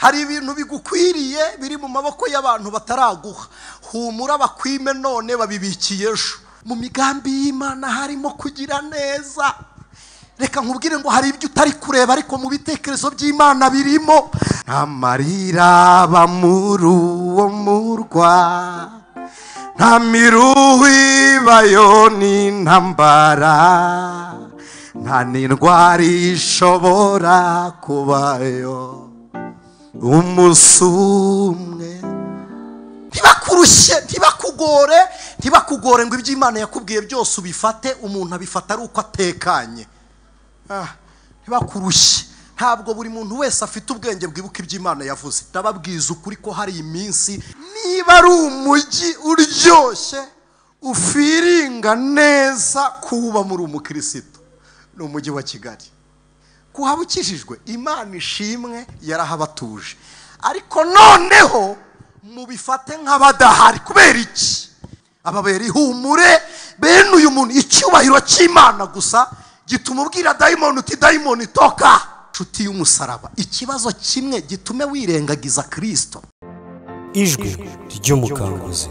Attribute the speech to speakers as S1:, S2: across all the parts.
S1: Hari ibintu bigukwiriye biri mu maboko y'abantu bataraguha. Humura bakwime none babibikiye ejo. Mu migambi y'Imana harimo kugira neza. Reka nkubwire ngo hari ibyo utari kureba ariko mu bitekerezo by'Imana birimo. Amarira bamuru wo murwa, nta miruho ibayo n'intambara, nta n'indwara ishobora kubayo umusumwe. Ntibakurushye, ntibakugore, ntibakugore ngo ibyo Imana yakubwiye byose ubifate. Umuntu abifata ari uko atekanye. Ntibakurushye. Ntabwo buri muntu wese afite ubwenge bwibuka ibyo Imana yavuze. Ndababwiza ukuri ko hari iminsi, niba ari umujyi uryoshye ufiringa neza kuba muri umukristo, ni umujyi wa Kigali. Kuhaba ukijijwe, Imana ishimwe yarahabatuje. Ariko noneho mubifate nk'abadahari. Kubera iki? Ababera ihumure bene uyu muntu. Icyubahiro cy'Imana gusa gituma ubwira dayimoni uti dayimoni toka. Nshuti y'umusaraba, ikibazo kimwe gitume wirengagiza Kristo.
S2: Ijwi ry'umukanguzi.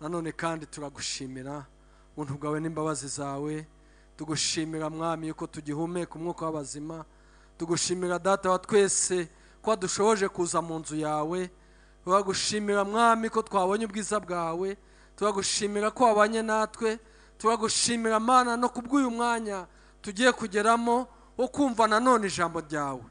S3: Nanone kandi turagushimira ubuntu bwawe n'imbabazi zawe. Tugushimira Mwami yuko tugihumeka umwuka w'abazima. Tugushimira Data wa twese ko dushoboje kuza mu nzu yawe. Turagushimira Mwami ko twabonye ubwiza bwawe. Turagushimira ko wabanye natwe. Turagushimira Mana no kubw'uyu mwanya tugiye kugeramo wo kumva nanone ijambo ryawe.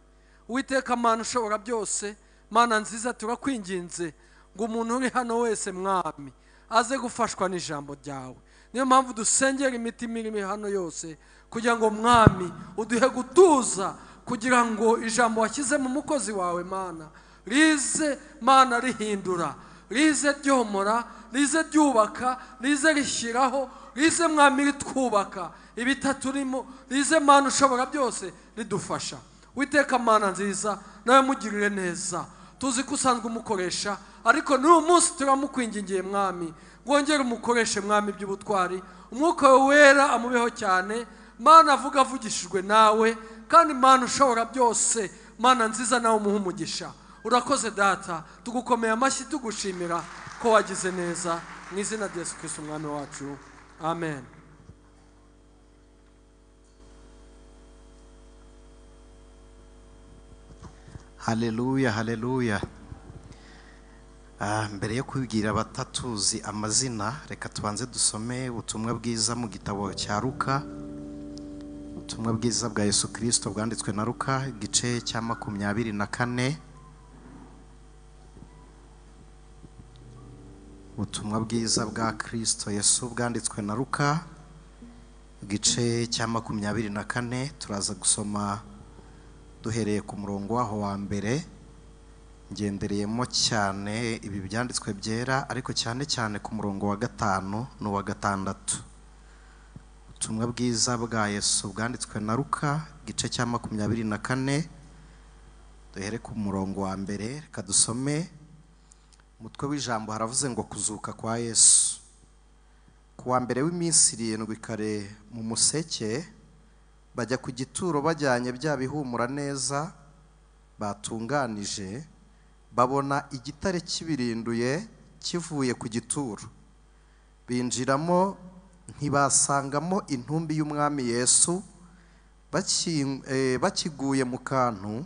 S3: Uwiteka Mana ushobora byose, Mana nziza, turakwinginze ngo umuntu uri hano wese Mwami aze gufashwa n'ijambo ryawe. Niyo mpamvu dusengera imitima iri hano yose kugira ngo Mwami uduhe gutuza, kugira ngo ijambo washyize mu mukozi wawe Mana rize Mana rihindura, rize ryomora, rize ryubaka, rize rishyiraho, rize Mwami ritwubaka ibitaturimo, rize Mana ushobora byose ridufasha. Witeka Mana nziza, nawe mugirire neza. Tuzi ko usanzwe umukoresha, ariko n'uyu munsi turamukwingingiye Mwami wongere umukoreshe Mwami by'ubutwari. Umwuka wawe wera amubeho cyane Mana, avuga avugishijwe nawe, kandi Mana ushobora byose, Mana nziza, nawe umuhe umugisha. Urakoze Data, tugukomeye amashyi tugushimira ko wagize neza, mu izina rya Yesu Kristo Umwami wacu, amen.
S1: Haleluya, haleluya. Mbere yo kubwira abatatuzi amazina, reka tubanze dusome ubutumwa bwiza mu gitabo cya Luka. Ubutumwa bwiza bwa Yesu Kristo bwanditswe na Luka, igice cya 24. Ubutumwa bwiza bwa Kristo Yesu bwanditswe na Luka, igice cya 24. Turaza gusoma duhereye ku murongo waho wa mbere. Ngendereyemo cyane ibi byanditswe byera, ariko cyane cyane ku murongo wa 5 n'uwa 6. Ubutumwa bwiza bwa Yesu bwanditswe na Luka, igice cya 24, duhere ku murongo wa mbere. Reka dusome. Umutwe w'ijambo haravuze ngo kuzuka kwa Yesu. Ku wa mbere w'iminsi 7 kare mu museke bajya ku gituro bajyanye bya bihumura neza batunganije, babona igitare kibirinduye kivuye ku gituro. Binjiramo ntibasangamo intumbi y'Umwami Yesu. Bakiguye mu kantu,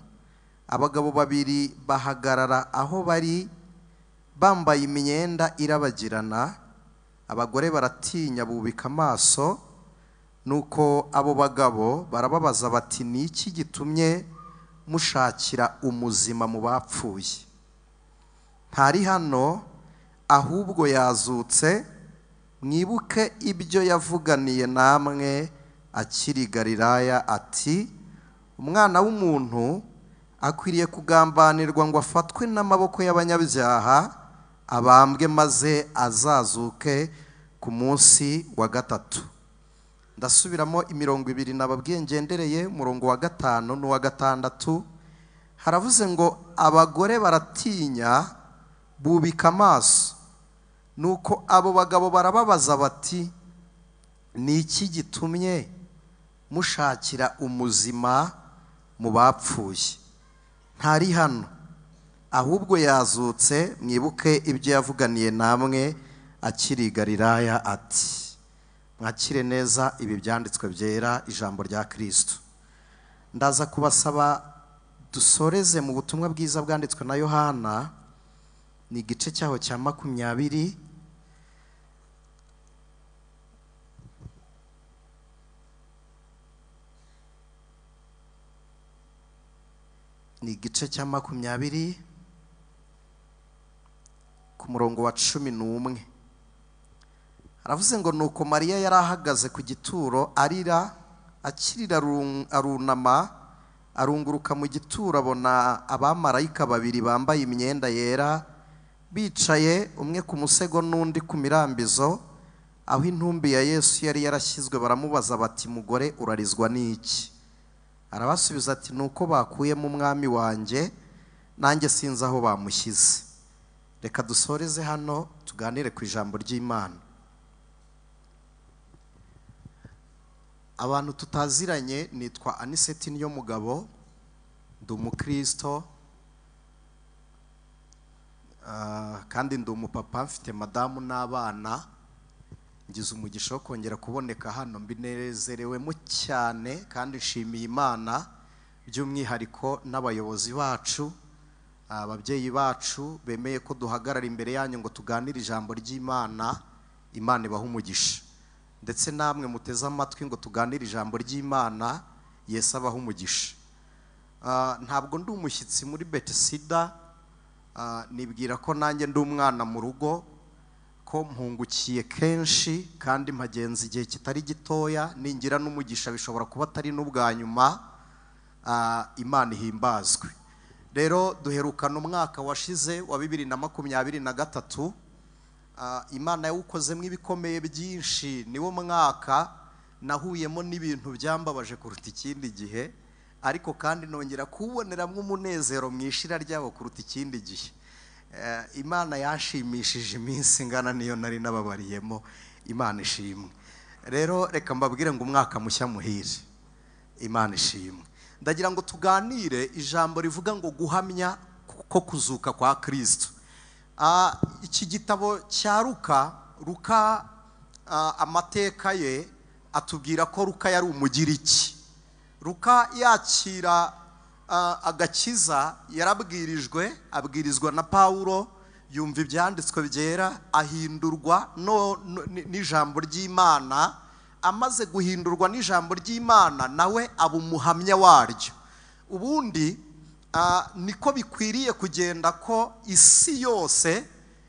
S1: abagabo babiri bahagarara aho bari bambaye imyenda irabagirana. Abagore baratinya bubika amaso. Nuko abo bagabo barababaza bati, ni iki gitumye mushakira umuzima mu bapfuye? Ntari hano, ahubwo yazutse. Mwibuke ibyo yavuganiye namwe akiri Galilaya, ati umwana w'umuntu akwiriye kugambanirwa ngo afatwe n'amaboko y'abanyabyaha, abambwe maze azazuke ku munsi wa 3. Ndasubiramo imirongo ibiri nababwiye ngendereye, umurongo wa 5 n'uwa 6. Haravuze ngo abagore baratinya bubika amaso. Nuko abo bagabo barababaza bati, ni iki gitumye mushakira umuzima mu bapfuye. Ntari hano, ahubwo yazutse. Mwibuke ibyo yavuganiye namwe akiri i Galilaya, ati: Mwakire neza ibi byanditswe byera, ijambo rya Kristo. Ndaza kubasaba dusoreze mu butumwa bwiza bwanditswe na Yohana, ni igice cyaho cya 20. Ni igice cya 20 ku murongo wa 11. Aravuze ngo: Nuko Mariya yari ahagaze ku gituro arira, akirira arunama, arunguruka mu gituro, abona abamarayika babiri bambaye imyenda yera bicaye, umwe ku musego n'undi ku mirambizo, aho intumbi ya Yesu yari yarashyizwe. Baramubaza bati: Mugore, urarizwa n'iki? Arabasubiza ati: Nuko bakuyemo umwami wanjye, nanjye sinzi aho bamushyize. Reka dusoreze hano tuganire ku ijambo ry'Imana. Abantu tutaziranye, nitwa Aniseti Niyomugabo, ndi umukristo kandi ndi umupapa, mfite madamu n'abana. Ngize umugisha wo kongera kuboneka hano, mbinezerewemo cyane kandi nshimiye Imana by'umwihariko n'abayobozi bacu, ababyeyi bacu bemeye ko duhagarara imbere yanyu ngo tuganire ijambo ry'Imana. Imana ibahe umugisha, ndetse namwe muteze amatwi ngo tuganire ijambo ry'Imana, Yesu abahe umugisha. Ntabwo ndi umushyitsi muri Betesida, nibwira ko nanjye ndi umwana mu rugo, ko mpungukiye kenshi kandi mpagenza igihe kitari gitoya. Ningira n'umugisha bishobora kuba atari n'ubwa nyuma. Imana ihimbazwe. Rero duherukana umwaka washize wa 2023, Imana yawukozemo ibikomeye byinshi. Niwo mwaka nahuyemo n'ibintu byambabaje kuruta ikindi gihe, ariko kandi nongera kuwuboneramo umunezero mu ishira ryabo kuruta ikindi gihe. Imana yanshimishije iminsi ingana niyo nari nababariyemo. Imana ishimwe. Rero reka mbabwire ngo umwaka mushya muhire. Imana ishimwe. Ndagira ngo tuganire ijambo rivuga ngo guhamya ko kuzuka kwa Kristo. Iki gitabo cya Luka, Luka amateka ye atubwira ko Luka yari umugiriki. Luka yakira agakiza yarabwirijwe, abwirizwa na Paulo, yumva ibyanditswe byera, ahindurwa n'ijambo ry'Imana. Amaze guhindurwa n'ijambo ry'Imana, nawe aba umuhamya waryo. Ubundi niko bikwiriye kugenda, ko isi yose,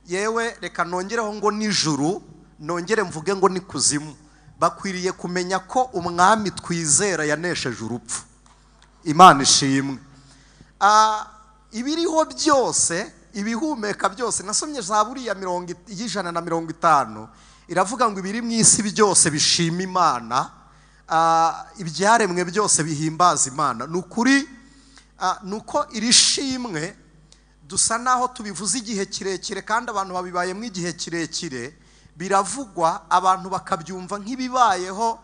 S1: yewe reka nongereho ngo nijuru, nongere mvuge ngo ni kuzimu, bakwiriye kumenya ko umwami twizera yanesheje urupfu. Imana ishimwe. Ibiriho byose, ibihumeka byose, nasomye Zaburi ya 150, iravuga ngo ibiri mu isi byose bishima Imana, ibyaremwe byose bihimbaza Imana. Ni ukuri, nuko iri shimwe dusa naho tubivuze igihe kirekire, kandi abantu babibayemo igihe kirekire, biravugwa abantu bakabyumva nk'ibibayeho,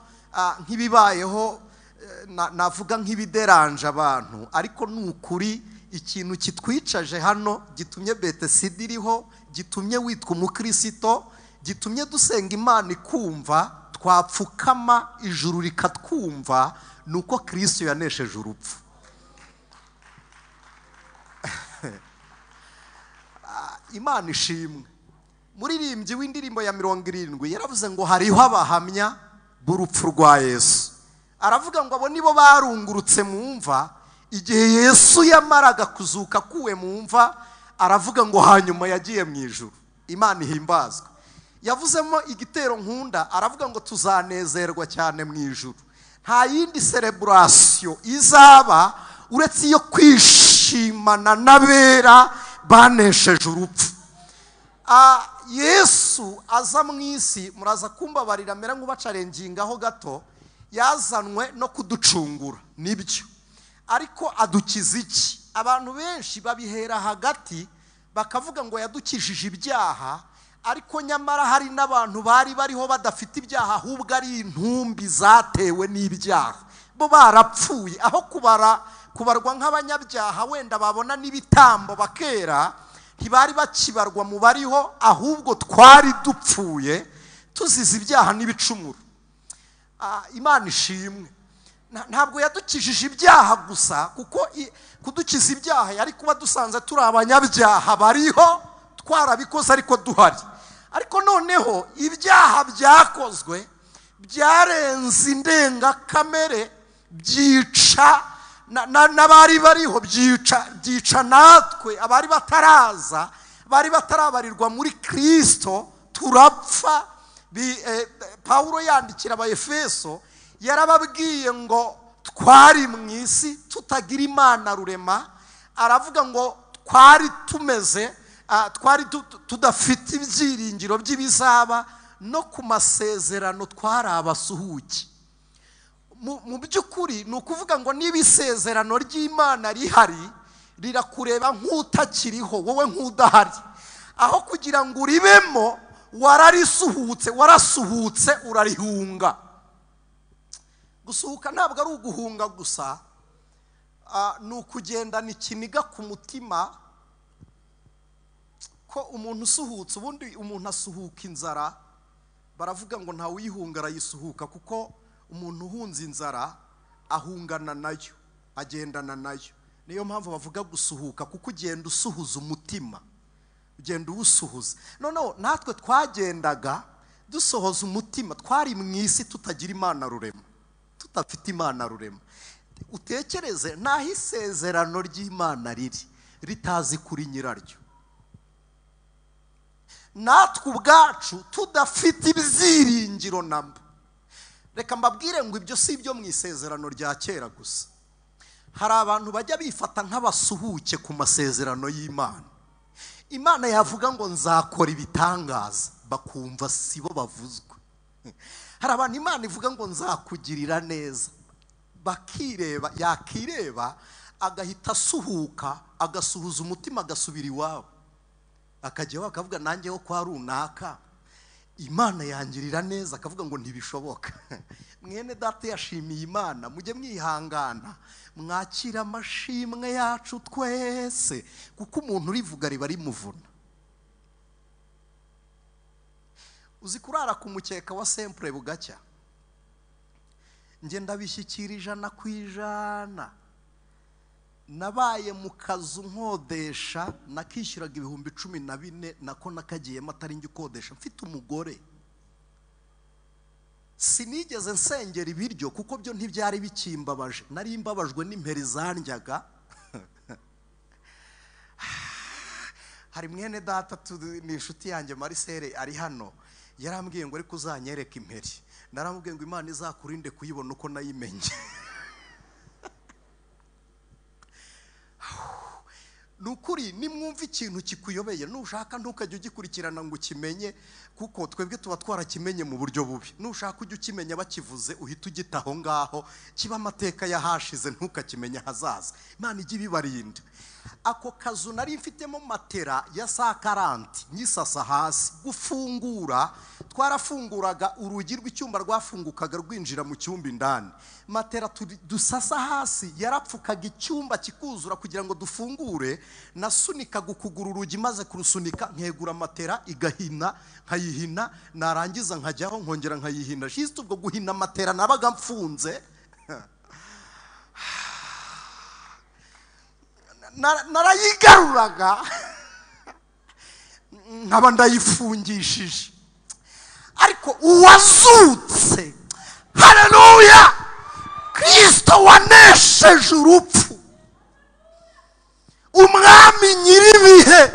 S1: nk'ibibayeho, navuga nk'ibideranje abantu, ariko ni ukuri ikintu kitwicaje hano, gitumye Betesida iriho, gitumye witwa umukristo, gitumye dusenga Imana ikumva, twapfukama ijuru rikatwumva, nuko Kristo yanesheje urupfu. Imana ishimwe. Muririmbyi w'indirimbo ya 70 yaravuze ngo hariho abahamya b'urupfu rwa Yesu. Aravuga ngo abo nibo barungurutse mu mva igihe Yesu yamaraga kuzuka kuwe mu mva. Aravuga ngo hanyuma yagiye mu ijuru. Imana ihimbazwe. Yavuzemo igitero nkunda, aravuga ngo tuzanezerwa cyane mu ijuru. Nta yindi celebration izaba uretse iyo kwishimana n'abera banesheje urupfu. Yesu aza mu isi, muraza kumbabarira mera nk'ubacarengingaho gato, yazanwe no kuducungura nibyo, ariko adukiza iki? Abantu benshi babihera hagati bakavuga ngo yadukijije ibyaha, ariko nyamara hari n'abantu bari bariho badafite ibyaha, ahubwo ari intumbi zatewe n'ibyaha, bo barapfuye. Aho kubara kubarwa nk'abanyabyaha, wenda babona n'ibitambo bakera, ntibari bakibarwa mu bariho, ahubwo twari dupfuye tuzize ibyaha n'ibicumuro. Imana ishimwe, ntabwo yadukijije ibyaha gusa, kuko kudukiza ibyaha yari kuba dusanze turi abanyabyaha bariho twarabikoze ariko duhari. Ariko noneho ibyaha byakozwe byarenze indengakamere, byica n'abari bariho, byica natwe abari bataraza, bari batarabarirwa muri Kristo, turapfa. Pawulo yandikira Abaefeso yarababwiye ngo twari mu isi tutagira Imana rurema, aravuga ngo twari tumeze, twari tudafite ibyiringiro by'ibizaba, no ku masezerano twari abasuhuke. Mu by'ukuri ni ukuvuga ngo niba isezerano ry'Imana rihari, rirakureba nk'utakiriho, wowe nk'udahari. Aho kugira ngo uribemo, wararisuhutse, warasuhutse urarihunga. Gusuhuka ntabwo ari uguhunga gusa, ni ukugendana ikiniga ku mutima ko umuntu usuhutse. Ubundi umuntu asuhuka inzara, baravuga ngo ntawe uyihunga arayisuhuka, kuko umuntu uhunze inzara ahungana nayo, agendana nayo. Niyo mpamvu bavuga gusuhuka, kuko ugenda usuhuza umutima, ugenda uwusuhuza. Noneho natwe twagendaga dusohoza umutima, twari mu isi tutagira Imana rurema, tudafite Imana rurema. Utekereze naho isezerano ry'Imana riri ritazi kuri nyiraryo, natwe ubwacu tudafite ibyiringiro namba. Reka mbabwire ngo ibyo si ibyo mu isezerano rya kera gusa. Hari abantu bajya bifata nk'abasuhuke ku masezerano y'Imana. Imana yavuga ngo nzakora ibitangaza, bakumva sibo bavuzwe. Hari abantu Imana ivuga ngo nzakugirira neza, bakireba, yakireba agahita asuhuka, agasuhuza umutima, agasubira iwabo, akajyaho akavuga nanjye ho kwa runaka Imana yangirira neza, akavuga ngo ntibishoboka. Mwene data yashimiye Imana, mujye mwihangana mwakira amashimwe yacu twese, kuko umuntu urivuga riba rimuvuna. Uzi kurara ku mukeka wa sempure bugacya, njye ndabishyikira 100%. Nabaye mu kazu nkodesha, nakishyuraga 14,000, nako nakagiyemo atari njye ukodesha, mfite umugore. Sinigeze nsengera ibiryo kuko byo ntibyari bikimbabaje, nari mbabajwe n'imperi zandyaga. Hari mwene data ni inshuti yanjye Marcel ari hano, yarambwiye ngo ariko uzanyereka imperi. Naramubwiye ngo Imana izakurinde kuyibona uko nayimenye. Nukuri nimwumva ikintu kikuyobeye, nushaka ntukajya ugikurikirana ngo ukimenye, kuko twebwe tuba twarakimenye mu buryo bubi. Nushaka ujya ukimenya bakivuze uhita ugita aho ngaho, kiba amateka yahashize, ntukakimenya hazaza. Imana ijye ibibarinda. Ako kazu nari mfitemo matera ya 40 nyisasa hasi, gufungura twarafunguraga urugi rw'icyumba rwafungukaga rwinjira mu cyumba indani. Matera dusasa hasi yarapfukaga icyumba kikuzura kugira ngo dufungure. Nasunikaga ukuguru urugi, maze kurusunika nkegura matera igahina, nkayihina, narangiza nkajyaho nkongera nkayihina. Juste ubwo guhina matera nabaga mfunze. Narayigaruraga nkaba ndayifungishije. Ariko uwazutse, haleluya, Kristo wanesheje urupfu, umwami nyiribihe,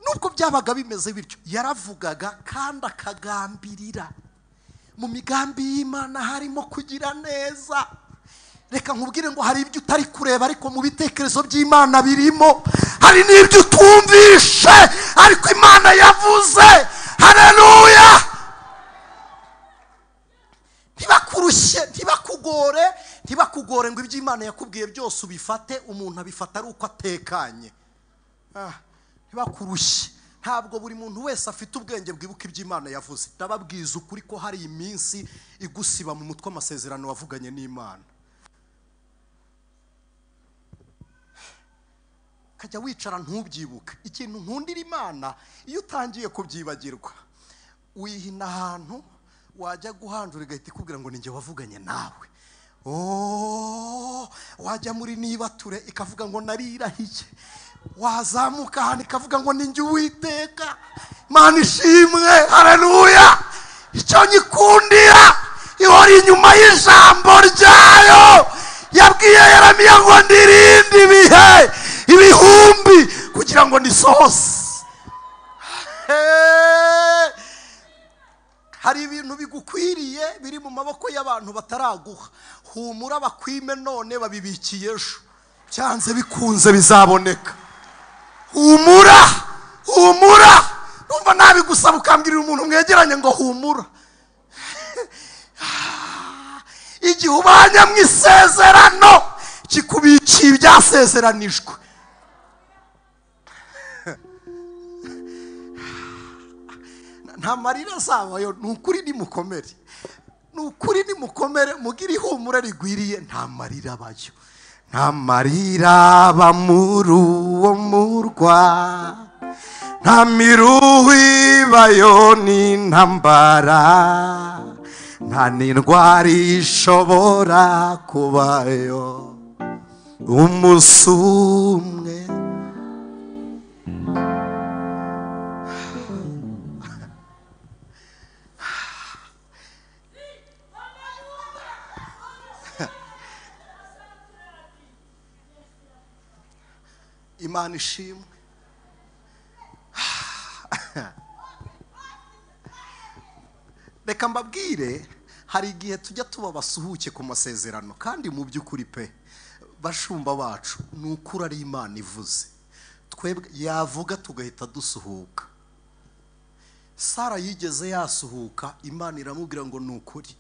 S1: nubwo byabaga bimeze bityo, yaravugaga kandi akagambirira. Mu migambi y'Imana harimo kugira neza. Reka nkubwire ngo hari ibyo utari kureba ariko mu bitekerezo by'Imana birimo, hari n'ibyo utumvishe ariko Imana yavuze. Haleluya! Ntibakurushye, ntibakugore, ntibakugore ngo ibyo Imana yakubwiye byose ubifate. Umuntu abifata ari uko atekanye. Ntibakurushye. Ntabwo buri muntu wese afite ubwenge bwibuka iby'Imana yavuze. Ndababwiza ukuri ko hari iminsi igusiba mu mutwe amasezerano wavuganye n'Imana. Kajya wicara ntubyibuke. Ikintu nkundira Imana, iyo utangiye kubyibagirwa wihina ahantu wajya guhanjura igahita ikubwira ngo ninjye wavuganye nawe. Oh, wajya muri nibature ikavuga ngo narirahiye. Wazamuka ahantu ikavuga ngo ninjye Uwiteka. Imana ishimwe, haleluya. Icyo nyikundira ihora inyuma y'ijambo ryayo. Yabwiye Yeremiya ngo ndirinde ibihe ibihumbi kugira ngo nisohose. Hari ibintu bigukwiriye biri mu maboko y'abantu bataraguha. Humura bakwime none babibikiye ejo, byanze bikunze bizaboneka. Humura, humura. Numva nabigusaba ukambwirira umuntu mwegeranye ngo humura. Igihe ubanye mu isezerano kikubikiye ibyasezeranijwe. Nta marira azabayo. Ni ukuri nimukomere, ni ukuri nimukomere, mugire ihumure rigwiriye. Nta marira abayo, nta marira aba muri uwo murwa, nta miruho ibayo n'intambara, nta n'indwara ishobora kubayo umunsi umwe. Imana ishimwe. Reka mbabwire, hari igihe tujya tuba basuhuke ku masezerano, kandi mu by'ukuri pe bashumba bacu ni ukuri ari Imana ivuze, twebwe yavuga tugahita dusuhuka. Sara yigeze yasuhuka, Imana iramubwira ngo ni ukuri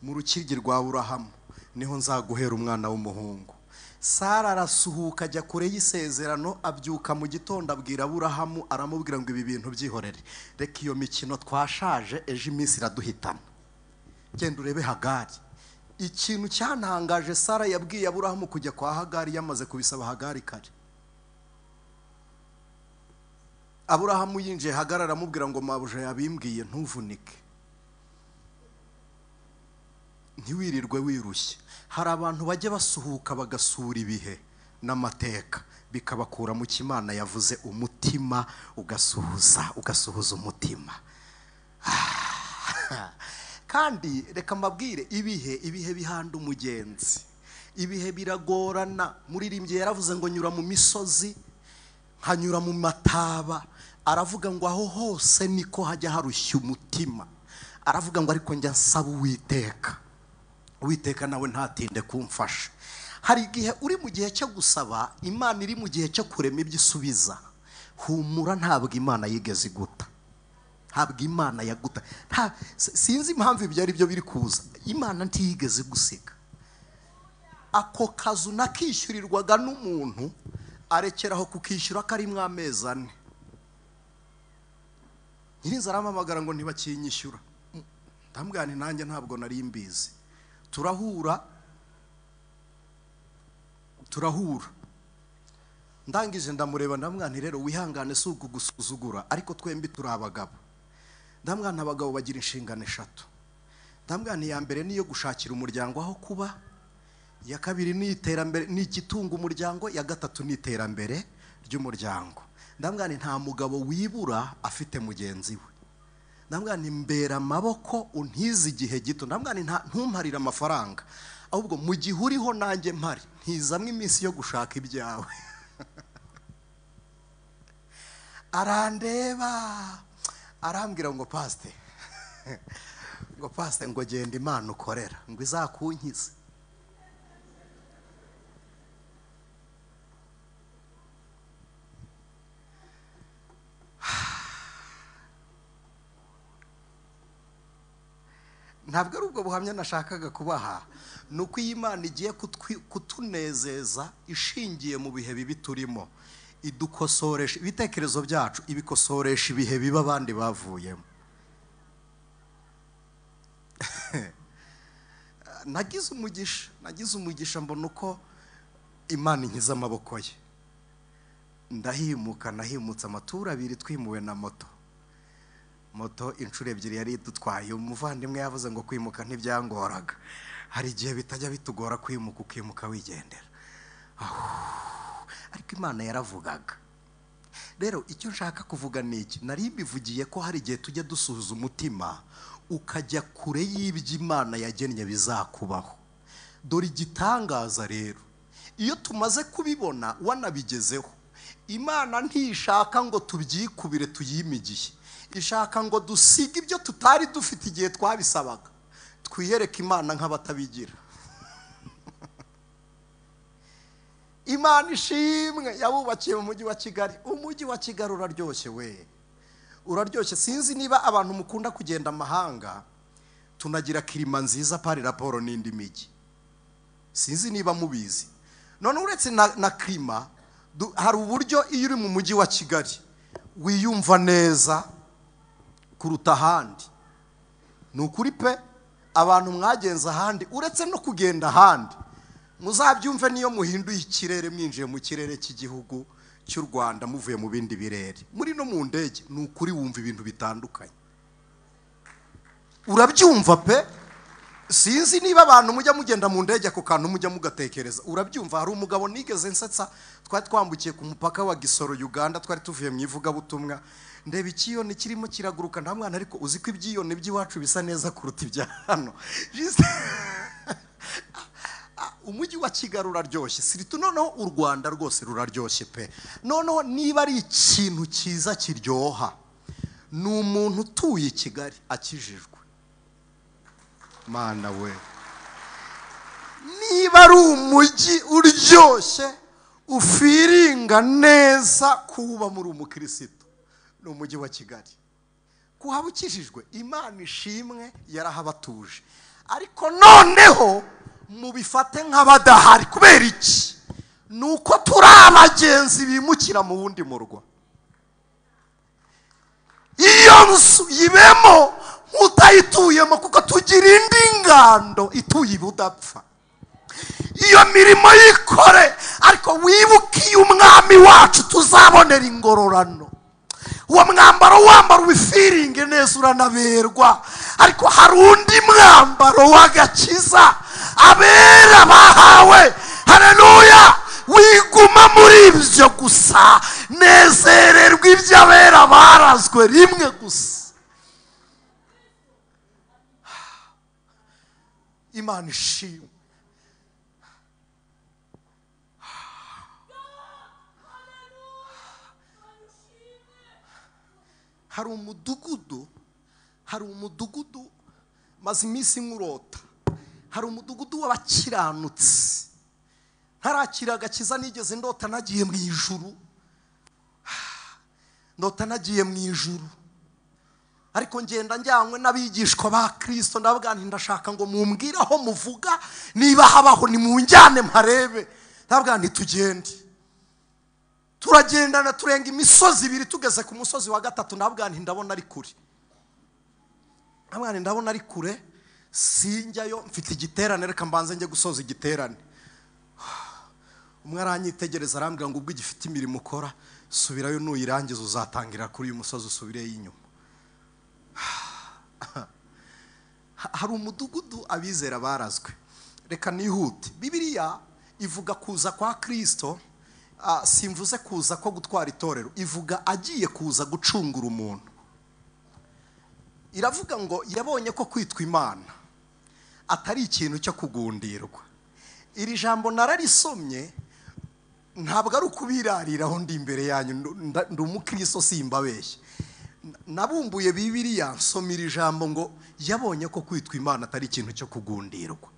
S1: mu rukiryi rwa Aburahamu niho nzaguhera umwana w'umuhungu. Sara arasuhuka ajya kure y'isezerano, abyuka mu gitondo abwira Aburahamu, aramubwira ngo ibi bintu byihorere, reka iyo mikino twashaje, ejo iminsi iraduhitana, genda urebe Hagari. Ikintu cyantangaje, Sara yabwiye Aburahamu kujya kwa Hagari yamaze kubisaba Hagari kare. Aburahamu yinjiye Hagari aramubwira ngo mabuja yabimbwiye ntuvunike, ntiwirirwe wirushye. Hari abantu bajya basuhuka bagasura ibihe n'amateka bikabakura mu Imana yavuze, umutima ugasuhuza, ugasuhuza umutima. Kandi reka mbabwire, ibihe bihanda umugenzi, ibihe biragorana. Muririmbyi yaravuze ngo nyura mu misozi nkanyura mu mataba, aravuga ngo aho hose niko hajya harushya umutima. Aravuga ngo ariko njya nsaba Uwiteka, Uwiteka nawe ntatinde kumfasha. Hari igihe uri mu gihe cyo gusaba, Imana iri mu gihe cyo kurema ibyo isubiza. Humura, ntabwo Imana yigeze iguta, ntabwo Imana yaguta. Sinzi impamvu ibyo ari byo biri kuza, Imana ntiyigeze gusiga. Ako kazu nakishyurirwaga n'umuntu, arekeraho kukishyura karimo amezi 4. Nyirinzu arampamagara ngo ntibakinyishyura. Ndamubwira nti nanjye ntabwo nari mbizi. Turahura, ndangije ndamureba ndamubwira nti rero wihangane si ukugusuzugura, ariko twembi turi abagabo. Ndamubwira nti abagabo bagira inshingano 3. Ndamubwira nti iya mbere niyo gushakira umuryango aho kuba, iya kabiri ni iterambere, ni igitunga umuryango, iya gatatu ni iterambere ry'umuryango. Ndamubwira nti nta mugabo wibura afite mugenzi we. Ndamubwira nti mbera amaboko untize igihe gito. Ndamubwira nti ntumparire amafaranga, ahubwo mu gihe uriho nanjye mpari ntizamwe iminsi yo gushaka ibyawe. Arandeba arambwira ngo pasite, ngo pasite ngo genda Imana ukorera ngo izakunkize. Ntabwo ari ubwo buhamya nashakaga kubaha, ni uko iyi Imana igiye kutunezeza ishingiye mu bihe bibi turimo, Idukosoresha ibitekerezo byacu, ibikosoresha ibihe biba abandi bavuyemo. Nagize umugisha mbona uko Imana inkiza amaboko ye. Ndahimuka, nahimutse amatura abiri twimuwe na moto. Moto inshuro ebyiri yari idutwaye. Umuvandimwe yavuze ngo kwimuka ntibyangoraga. Hari igihe bitajya bitugora kwimuka, ukimuka wigendera. Ariko Imana yaravugaga. Rero icyo nshaka kuvuga ni iki, nari mbivugiye ko hari igihe tujya dusuhuza umutima ukajya kure y'ibyo Imana yagennye bizakubaho. Dore igitangaza rero, iyo tumaze kubibona wanabigezeho, Imana ntishaka ngo tubyikubire tuyimigiye, ishaka ngo dusige ibyo tutari dufite igihe twabisabaga, twiyereke Imana nk'abatabigira. Imana ishimwe yabubakiye mu mujyi wa Kigali. Umujyi wa Kigali uraryoshye we, uraryoshye. Sinzi niba abantu mukunda kugenda amahanga, tunagira kirima nziza pari raporo n'indi mijyi, sinzi niba mubizi. None uretse na kirima, hari uburyo iyo uri mu mujyi wa Kigali wiyumva neza kuruta ahandi. Ni ukuri pe, abantu mwagenze ahandi, uretse no kugenda ahandi, muzabyumve niyo muhinduye ikirere, mwinjiye mu kirere cy'igihugu cy'u Rwanda muvuye mu bindi birere, muri no mu ndege, ni ukuri wumva ibintu bitandukanye, urabyumva pe. Sinzi niba abantu mujya mugenda mu ndege ako kantu mujya mugatekereza, urabyumva. Hari umugabo nigeze nsetsa, twari twambukiye ku mupaka wa Gisoro Uganda, twari tuvuye mu ivugabutumwa, ndeba ikiyoni kirimo kiraguruka, nta mwana, ariko uzi ko ibyiyoni by'iwacu bisa neza kuruta ibya hano. Umujyi wa Kigali uraryoshye, siritu noneho u Rwanda rwose ruraryoshye pe. Noneho niba ari ikintu cyiza kiryoha, ni umuntu utuye i Kigali akijijwe. Mana we, niba ari umujyi uryoshye ufiringa neza kuba muri umukristo, ni umujyi wa Kigali. Kuhaba ukijijwe, Imana ishimwe yarahabatuje. Ariko noneho mubifate nk'abadahari. Kubera iki? Nuko turi abagenzi bimukira mu wundi murwa. Iyo nzu yibemo nk'utayituyemo, kuko tugira indi ngando ituye ibudapfa. Iyo mirimo yikore, ariko wibuke iyo umwami wacu tuzabonera ingororano. Uwo mwambaro wambara ubifiringe neza uranaberwa, ariko hari undi mwambaro w'agakiza abera bahawe. Haleluya! Wiguma muri ibyo gusa, nezererwa ibyo abera barazwe rimwe gusa. Imana ishimwe. Hari umudugudu maze iminsi nkurota, hari umudugudu w'abakiranutsi. Ntarakira agakiza nigeze ndota nagiye mu ijuru, ndota nagiye mu ijuru, ariko ngenda njyanywe n'abigishwa ba Kristo, ndavuga nti ndashaka ngo mumbwire aho muvuga, niba habaho nimunjyane mparebe. Ndavuga nti tugende. Turagendana turenga imisozi ibiri, tugeze ku musozi wa gatatu, ndavuga nti ndabona ari kure. Ndavuga nti ndabona ari kure, sinjyayo, mfite igiterane, reka mbanze njye gusoza igiterane. Umwe aranyitegereza arambwira ngo ubwo igifite imirimo ukora, subirayo nuyirangiza uzatangira kuri uyu musozi usubireyo inyuma. Hari umudugudu abizera barazwe. Reka nihute. Bibiliya ivuga kuza kwa Kristo, simvuze kuza ko gutwara itorero, ivuga agiye kuza gucungura umuntu. Iravuga ngo yabonye ko kwitwa Imana atari ikintu cyo kugundirwa. Iri jambo nararisomye, ntabwo ari ukubirariraho ndi imbere yanyu, ndi umukristo simbabeshye. Nabumbuye Bibiliya nsoma iri jambo ngo yabonye ko kwitwa Imana atari ikintu cyo kugundirwa.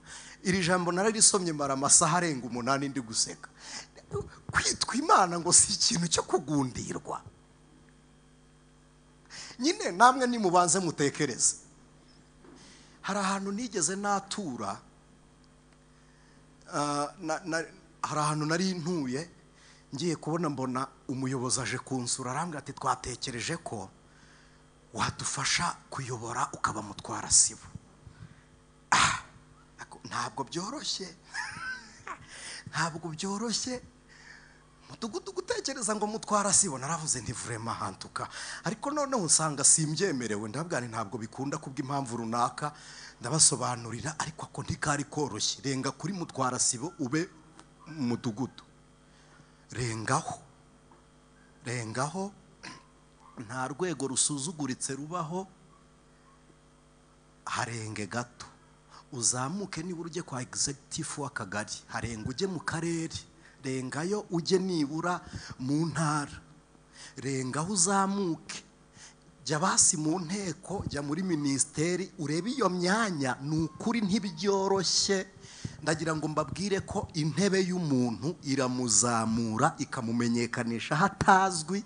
S1: Iri jambo nararisomye mara amasaha arenga 8 ndi guseka. Kwitwa Imana ngo si ikintu cyo kugundirwa. Nyine namwe nimubanze mutekereze. Hari ahantu nigeze natura, hari ahantu nari ntuye, ngiye kubona mbona Umuyobozi aje kunsura, arambwira ati twatekereje ko wadufasha kuyobora ukaba mutwara sibo. Ntabwo byoroshye, ntabwo byoroshye mudugudu gutekereza ngo mutwara sibo. Naravuze nti vraiment hantuka, ariko noneho usanga simbyemerewe. Ndabwira nti ntabwo bikunda kubw'impamvu runaka, ndabasobanurira, ariko ako ntikari koroshye. Renga kuri mutwara sibo ube mudugudu, rengaho, rengaho. Nta rwego rusuzuguritse rubaho, harenge gato uzamuke nibura ujye kwa executive w'akagari, harenga ujye mu karere, rengayo ujye nibura mu ntara, rengaho uzamuke jya basi mu nteko, jya muri minisiteri, urebe iyo myanya. Ni ukuri ntibyoroshye. Ndagira ngo mbabwire ko intebe y'umuntu iramuzamura ikamumenyekanisha hatazwi,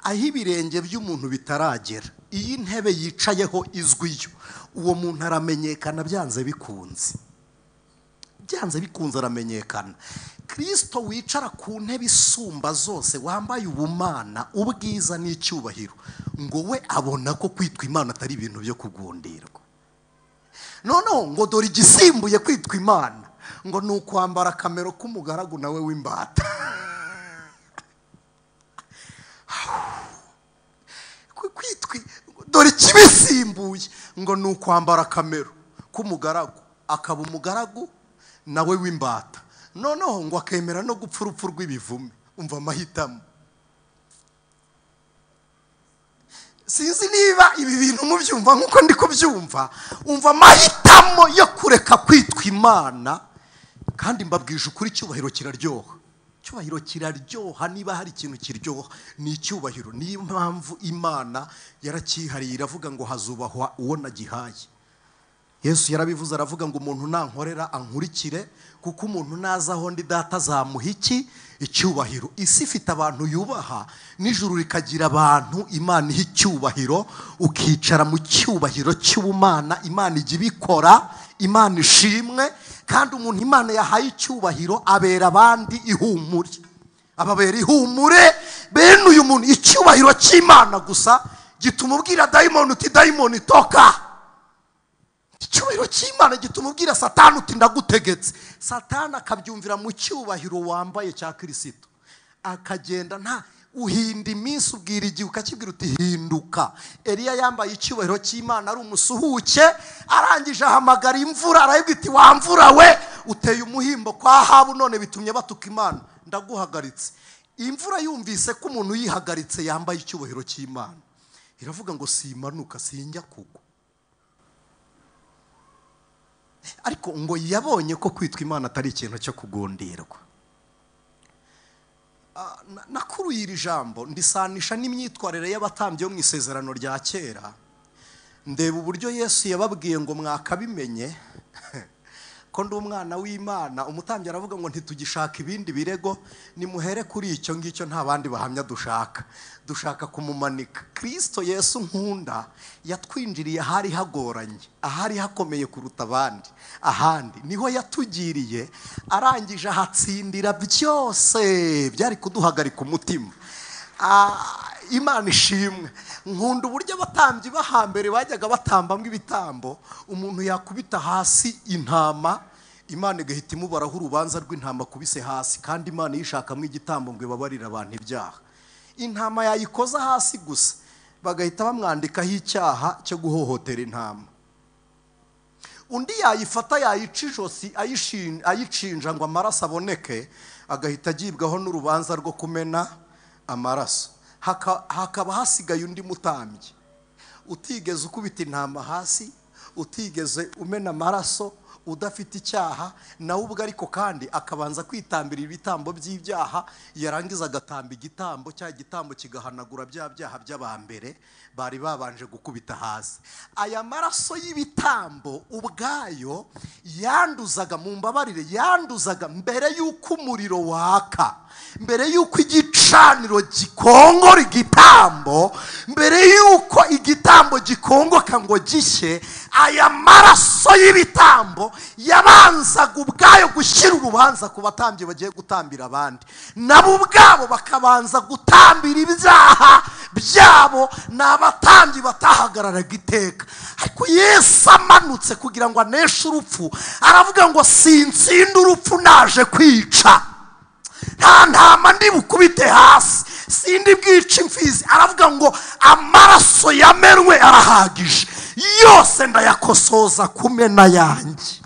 S1: aho ibirenge by'umuntu bitaragera. Iyi ntebe yicayeho izwiyo, uwo muntu aramenyekana byanze bikunze, byanze bikunze aramenyekana. Kristo wicara ku ntebe isumba zose, wambaye ubumana, ubwiza n'icyubahiro, ngo we abona ko kwitwa Imana atari ibintu byo kugundirwa. Noneho ngo dore igisimbuye kwitwa Imana, ngo ni ukwambara akamero k'umugaragu nawe w'imbata. Kwitwa, dore ikibisimbuye, ngo ni ukwambara akamero k'umugaragu, akaba umugaragu nawe w'imbata. Noneho ngo akemera no gupfa urupfu rw'ibivume. Umva amahitamo. Sinzi niba ibi bintu mubyumva nkuko ndi kubyumva. Umva amahitamo yo kureka kwitwa Imana. Kandi mbabwije ukuri, icyubahiro kiraryoha, icyubahiro kiraryoha. Niba hari ikintu kiryoha ni icyubahiro. Niyo mpamvu Imana yaracyihariye, iravuga ngo hazubahwa uwo nagihaye. Yesu yarabivuze, aravuga ngo umuntu nankorera ankurikire, kuko umuntu naza aho ndi data azamuha iki? Icyubahiro. Isi ifite abantu yubaha, n'ijuru rikagira abantu Imana iha icyubahiro. Ukicara mu cyubahiro cy'ubumana, Imana ijya ibikora, Imana ishimwe. Kandi umuntu Imana yahaye icyubahiro abera abandi ihumure, ababera ihumure. Bene uyu muntu icyubahiro cy'Imana gusa gituma ubwira dayimoni uti dayimoni toka. Icyubahiro cy'Imana gituma ubwira Satani uti ndagutegetse. Satani akabyumvira mu cyubahiro wambaye cya Kristo, akagenda nta uhinda iminsi, ubwira igihe ukakibwira uti hinduka. Eliya yambaye icyubahiro cy'Imana ari umusuhuke, arangije ahamagara imvura, arayibwira iti wa mvura we uteye umuhimbo kwa Ahabu none bitumye batuka Imana, ndaguhagaritse. Imvura yumvise ko umuntu yihagaritse yambaye icyubahiro cy'Imana, iravuga ngo simanuka, sinjya kugwa. Ariko ngo yabonye ko kwitwa Imana atari ikintu cyo kugundirwa. Nakuruye iri jambo ndisanisha n'imyitwarire y'abatambyi yo mu isezerano rya kera. Ndeba uburyo Yesu yababwiye ngo mwakabimenye ko ndi umwana w'Imana. Umutambyi aravuga ngo ntitugishaka ibindi birego, nimuhere kuri icyo ngicyo, nta bandi bahamya dushaka, dushaka kumumanika. Kristo Yesu nkunda yatwinjiriye ahari hagoranye, ahari hakomeye kuruta abandi, ahandi niho yatugiriye, arangije ahatsindira byose byari kuduhagarika umutima. Imana ishimwe. Nkunda uburyo abatambyi bahambere bajyaga batambamwe ibitambo, umuntu yakubita hasi intama, Imana igahita imubaraho urubanza rw'intama kubise hasi, kandi Imana yishakamo igitambo ngo ibabarire abantu ibyaha. Intama yayikoza hasi gusa bagahita bamwandikaho icyaha cyo guhohotera intama. Undi yayifata yayica ijosi ayicinja ngo amaraso aboneke, agahita agibwaho n'urubanza rwo kumena amaraso. Hakaba hasigaye undi mutambyi utigeze ukubita intama hasi, utigeze umena amaraso, udafite icyaha nawe ubwo, ariko kandi akabanza kwitambira ibitambo by'ibyaha, yarangiza agatamba igitambo, cya gitambo kigahanagura bya byaha by'abambere bari babanje gukubita hasi. Aya maraso y'ibitambo ubwayo yanduzaga, mu mbabarire, yanduzaga mbere y'uko umuriro waka, mbere y'uko igicaniro igicaniro gikongora igitambo, mbere yuko igitambo gikongoka ngo gishye, aya maraso y'ibitambo yabanzaga ubwayo gushyira urubanza ku batambyi bagiye gutambira abandi, nabo ubwabo bakabanza gutambira ibyaha byabo. Ni abatambyi batahagararaga iteka. Ariko Yesu amanutse kugira ngo aneshe urupfu, aravuga ngo sinsinda urupfu naje kwica, nta ntama ndi bukubite hasi, sindi bwica imfizi. Aravuga ngo amaraso yamenwe arahagije, yose ndayakosoza kumena yanjye.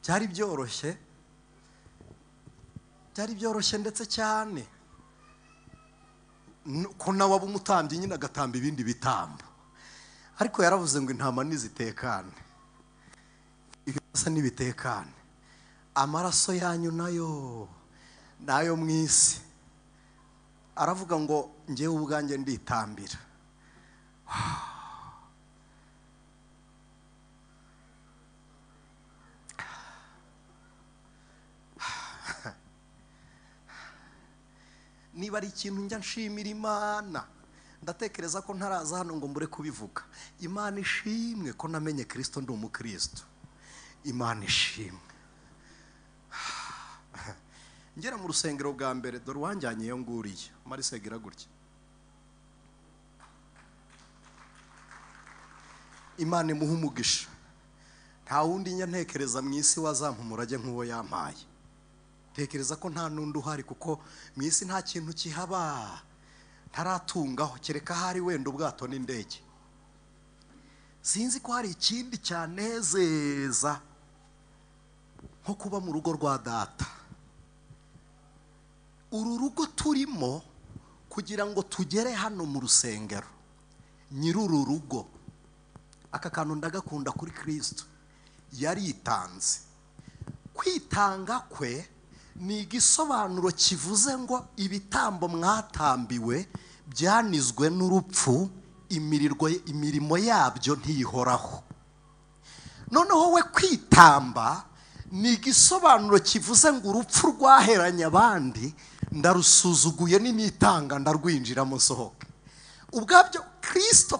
S1: Byari byoroshye, byari byoroshye ndetse cyane ko nawe aba umutambyi nyine agatamba ibindi bitambo, ariko yaravuze ngo intama nizitekane, ibisa nibitekane, amaraso yanyu nayo nayo mu isi. Aravuga ngo njyewe ubwanjye nditambira. Niba ari ikintu njya nshimira Imana, ndatekereza ko ntaraza hano ngo mbure kubivuga. Imana ishimwe ko namenye Kristo, ndi umukristo. Imana ishimwe. Ngera mu rusengero bwa mbere, dore uwanjyanye iyo nguriye marisegera gutya. Imana imuha umugisha. Nta wundi njya ntekereza mu isi wazampa umurage nk'uwo yampaye. Tekereza ko nta n'undi uhari, kuko mu isi nta kintu kihaba ntaratungaho, kereka hari wenda ubwato n'indege. Sinzi ko hari ikindi cyanezeza nko kuba mu rugo rwa data. Uru rugo turimo kugira ngo tugere hano mu rusengero, nyir'uru rugo, aka kantu ndagakunda kuri Kristo, yaritanze. Kwitanga kwe ni igisobanuro kivuze ngo ibitambo mwatambiwe byanizwe n'urupfu, imirimo yabyo ntiyihoraho. Noneho we kwitamba ni igisobanuro kivuze ngo urupfu rwaheranye abandi ndarusuzuguye n'initanga ndarwinjiramo nsohoke. Ubwabyo Kristo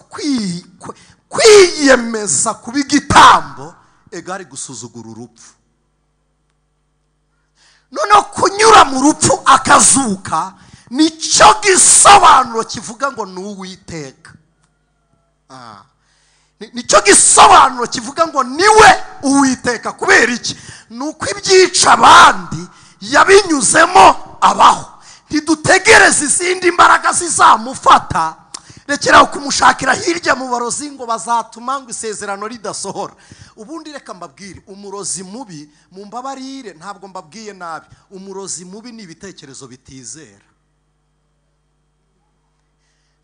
S1: kwiyemeza kuba igitambo egari gusuzugura urupfu. Noneho kunyura mu rupfu akazuka nicyo gisobanuro kivuga ngo ni Uwiteka. Nicyo gisobanuro kivuga ngo niwe Uwiteka. Kubera iki? Nuko ibyica abandi yabinyuzemo abaho. Ntidutegereze izindi mbaraga zizamufata, rekeraho kumushakira hirya mu barozi ngo bazatuma ngo isezerano ridasohora. Ubundi reka mbabwire, umurozi mubi, mumbabarire ntabwo mbabwiye nabi, umurozi mubi ni ibitekerezo bitizera.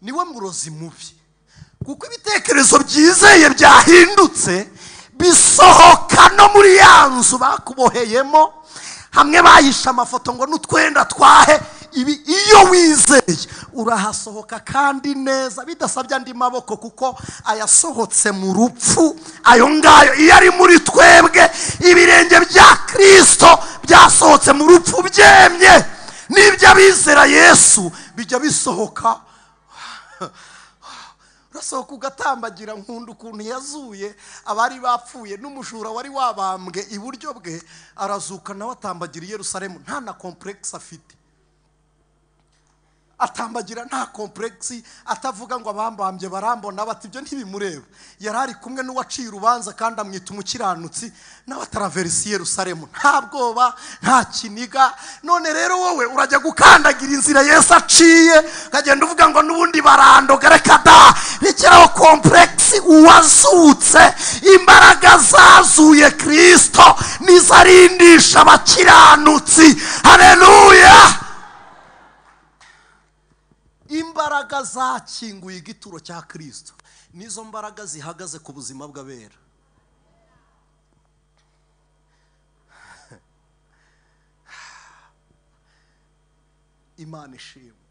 S1: Niwe murozi mubi, kuko ibitekerezo byizeye byahindutse bisohoka no muri ya nzu bakuboheyemo, hamwe bahisha amafoto ngo n'utwenda twahe. Ibi iyo wizeye urahasohoka kandi neza bidasabye andi maboko, kuko ayasohotse mu rupfu ayo ngayo iyo ari muri twebwe, ibirenge bya Kristo byasohotse mu rupfu byemye, n'ibyo abizera Yesu bijya bisohoka. Urasohoka ugatambagira. Nkunda ukuntu yazuye abari bapfuye, n'umujura wari wabambwe iburyo bwe arazuka nawe atambagira i Yerusalemu, nta na complexe afite. Atambagira nta complexe, atavuga ngo abambambye barambona bati, ibyo ntibimureba. Yari ari kumwe n'uwaciye urubanza kandi amwita umukiranutsi, nawe ataraverisi Yerusalemu, nta bwoba nta kiniga. None rero wowe urajya gukandagira inzira Yesu aciye, ukagenda uvuga ngo n'ubundi barandoga. Reka da, rekeraho complexe. Uwazutse, imbaraga zazuye Kristo nizarindisha abakiranutsi. Haleluya! Imbaraga zakinguye igituro cya Kristo nizo mbaraga zihagaze ku buzima bw'abera. Imana ishimwe.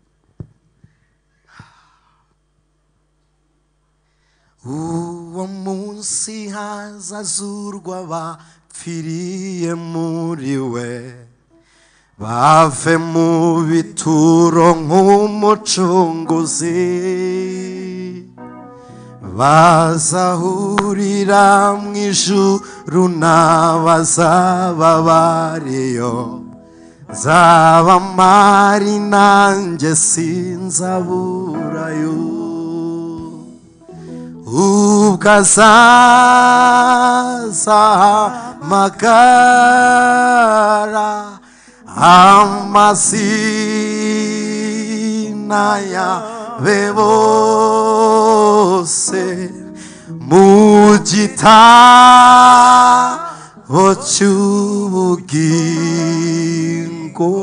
S1: Uwo munsi munsi hazazurwa bapfiriye muri we, bave mu bituro nk'umucunguzi, bazahurira mu ijuru n'abazaba bariyo, nzaba mpari nanjye sinzaburayo. Ubwo azaza hamagara amazina yabe bose mu gitabo cy'ubugingo,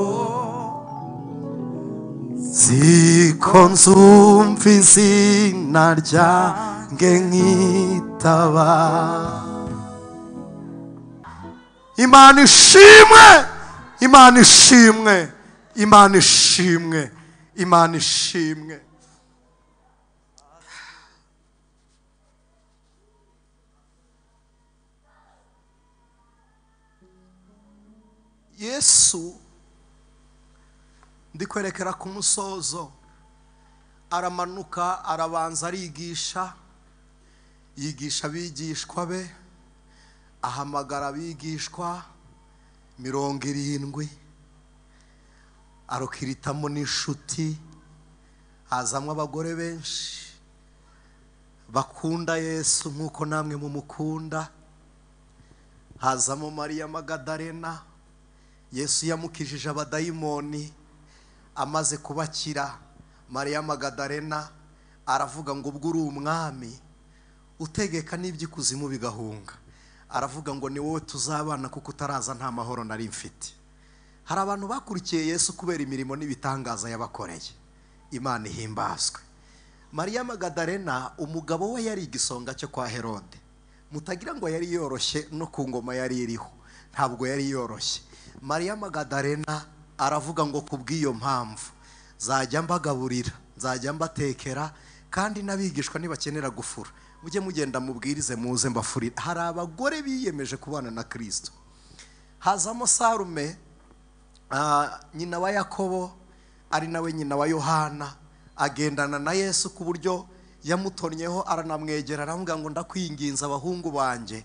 S1: ziko nzumva izina ryanjye nkitaba. Imana ishimwe, Imana ishimwe, Imana ishimwe, Imana ishimwe. Yesu ndikwerekera ku musozo, aramanuka arabanza arigisha, yigisha abigishwa be, ahamagara abigishwa 70, arukiritamo n'inshuti, hazamwo abagore benshi bakunda Yesu nk'uko namwe mumukunda, hazamo Mariya Magadalena. Yesu yamukijije abadayimoni, amaze kubakira Mariya Magadalena aravuga ngo ubwo uri umwami utegeka n'iby'ikuzimu bigahunga, aravuga ngo ni wowe tuzabana kuko utaraza nta mahoro nari mfite. Hari abantu bakurikiye Yesu kubera imirimo n'ibitangaza yabakoreye. Imana ihimbazwe. Mariya Magadalena umugabo we yari igisonga cyo kwa Herode. Mutagira ngo yari yoroshye no ku ngoma yari iriho, ntabwo yari yoroshye. Mariya Magadalena aravuga ngo kubw'iyo mpamvu nzajya mbagaburira, nzajya mbatekera, kandi n'abigishwa nibakenera gufura mujye mugenda mubwirize muze mbafurire. Hari abagore biyemeje kubana na Kristo. Hazamo Sarume, nyina wa Yakobo ari nawe nyina wa Yohana, agendana na Yesu ku buryo yamutonnyeho aranamwegera aramubwira ngo ndakwinginza abahungu banjye,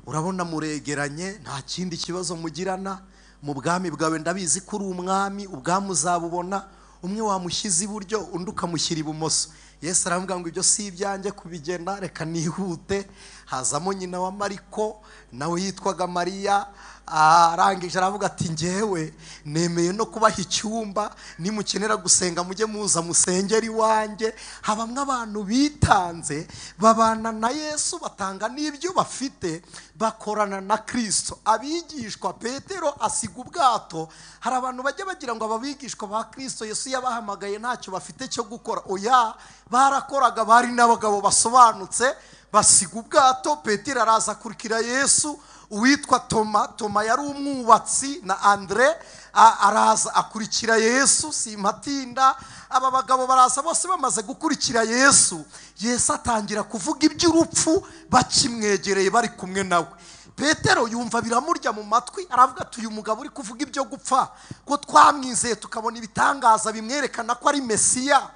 S1: urabona muregeranye nta kindi kibazo mugirana, mu bwami bwawe ndabizi ko uri umwami, ubwami uzabubona, umwe wamushyize iburyo undi ukamushyira ibumoso. Yesu aramubwira ngo ibyo si ibyanjye kubigena, reka nihute. Hazamo nyina wa Mariko nawe yitwaga Mariya, arangije aravuga ati njyewe nemeye no kubaha icyumba, nimukenera gusenga mujye muza musengera iwanjye. Habamwe abantu bitanze babana na Yesu, batanga n'ibyo bafite, bakorana na Kristo. Abigishwa Petero asiga ubwato. Hari abantu bajya bagira ngo ababigishwa ba Kristo Yesu yabahamagaye ntacyo bafite cyo gukora. Oya, barakoraga, bari n'abagabo basobanutse, basiga ubwato. Petero araza akurikira Yesu. Uwitwa Toma, Toma yari umwubatsi, na Andre araza akurikira Yesu. Simpatinda, aba bagabo baraza bose bamaze gukurikira Yesu, Yesu atangira kuvuga iby'urupfu bakimwegereye bari kumwe nawe. Petero yumva biramurya mu matwi, aravuga ati uyu mugabo uri kuvuga ibyo gupfa, ko twamwizeye tukabona ibitangaza bimwerekana ko ari Mesiya,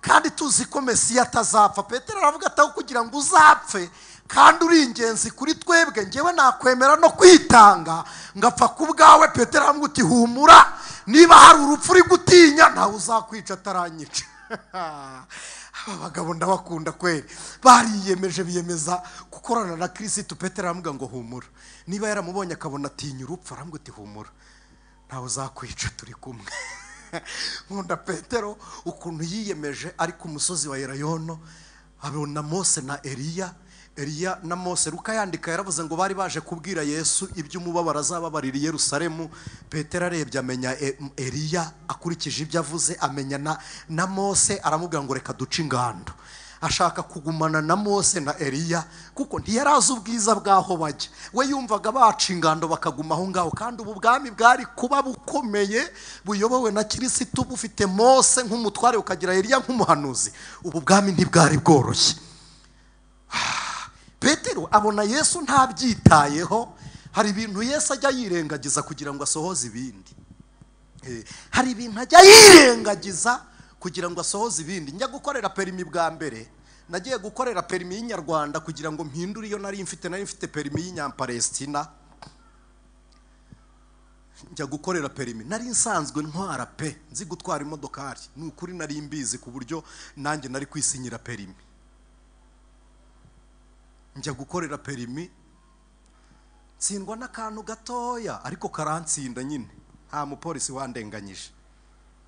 S1: kandi tuzi ko Mesiya atazapfa. Petero aravuga ati aho kugira ngo uzapfe kandi uri ingenzi kuri twebwe, njyewe nakwemera no kwitanga ngapfa ku bwawe. Petero aramubwira ati humura, niba hari urupfu uri gutinya ntawe uzakwica ataranyica. Aba bagabo ndabakunda kweri, bariyemeje biyemeza gukorana na Kristo. Petero aramubwira ngo humura, niba yaramubonye akabona atinya urupfu, aramubwira ati humura ntawe uzakwica turi kumwe. Nkunda Petero ukuntu yiyemeje ari ku musozi wa Elayono, abona Mose na Eliya. Eliya na Mose, Luka yandika yaravuze ngo bari baje kubwira Yesu iby'umubabaro azababarira i Yerusalemu. Petero arebye amenya Eliya akurikije ibyo avuze, amenya na Mose, aramubwira ngo reka duce ingando. Ashaka kugumana na Mose na Eliya kuko ntiyarazi ubwiza bw'aho bajya. We yumvaga baca ingando bakaguma aho ngaho, kandi ubu bwami bwari kuba bukomeye buyobowe na Kirisitu, bufite Mose nk'umutware ukagira Eliya nk'umuhanuzi. Ubu bwami ntibwari bworoshye. Petero abona Yesu ntabyitayeho. Hari ibintu Yesu ajya yirengagiza kugira ngo asohoze ibindi. Hari ibintu ajya yirengagiza kugira ngo asohoze ibindi. Njya gukorera perimi bwa mbere, nagiye gukorera perimi y'inyarwanda kugira ngo mpindure iyo nari mfite perimi y'inyampalestina. Njya gukorera perimi, nari nsanzwe ntwara pe, nzi gutwara imodokari, ni ukuri nari mbizi ku buryo nanjye nari kwisinyira perimi. Njya gukorera perimi ntsindwa n'akantu gatoya, ariko karantsinda nyine, nta mupolisi wandenganyije,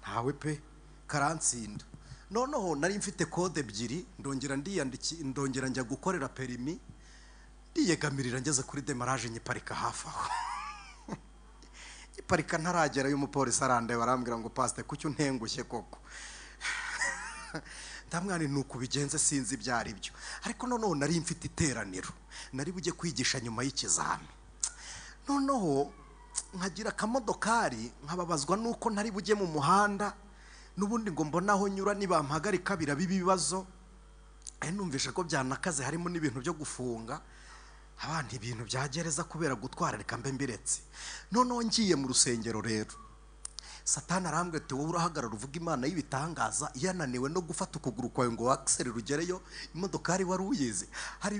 S1: ntawe pe, karantsinda. Noneho nari mfite kode ebyiri, ndongera ndongera njya gukorera perimi, ndiyegamirira ngeze kuri demarage nyiparika hafi aho. Iparika ntaragera y'umupolisi arandeba arambwira ngo pasite kuki untengushye koko? Ndamwana nuko bigenze sinzi ibyo ari byo. Ariko noneho nari mfite iteraniro, nari bujye kwigisha nyuma y'ikizami. Noneho nkagira akamodokari nkababazwa nuko ntari bujye mu muhanda, n'ubundi ngo mbona aho nyura nibampagarika biraba ibibazo. Numvishe ko byanakaze harimo n'ibintu byo gufunga abandi, ibintu bya gereza kubera gutwara, reka mbe mbiretse. Noneho ngiye mu rusengero rero, Satani arambwira ati wowe urahagarara uvuga Imana y'ibitangaza, yananiwe no gufata ukuguru kwawe ngo wakisere rugereyo, imodokari wari uyizi. Hari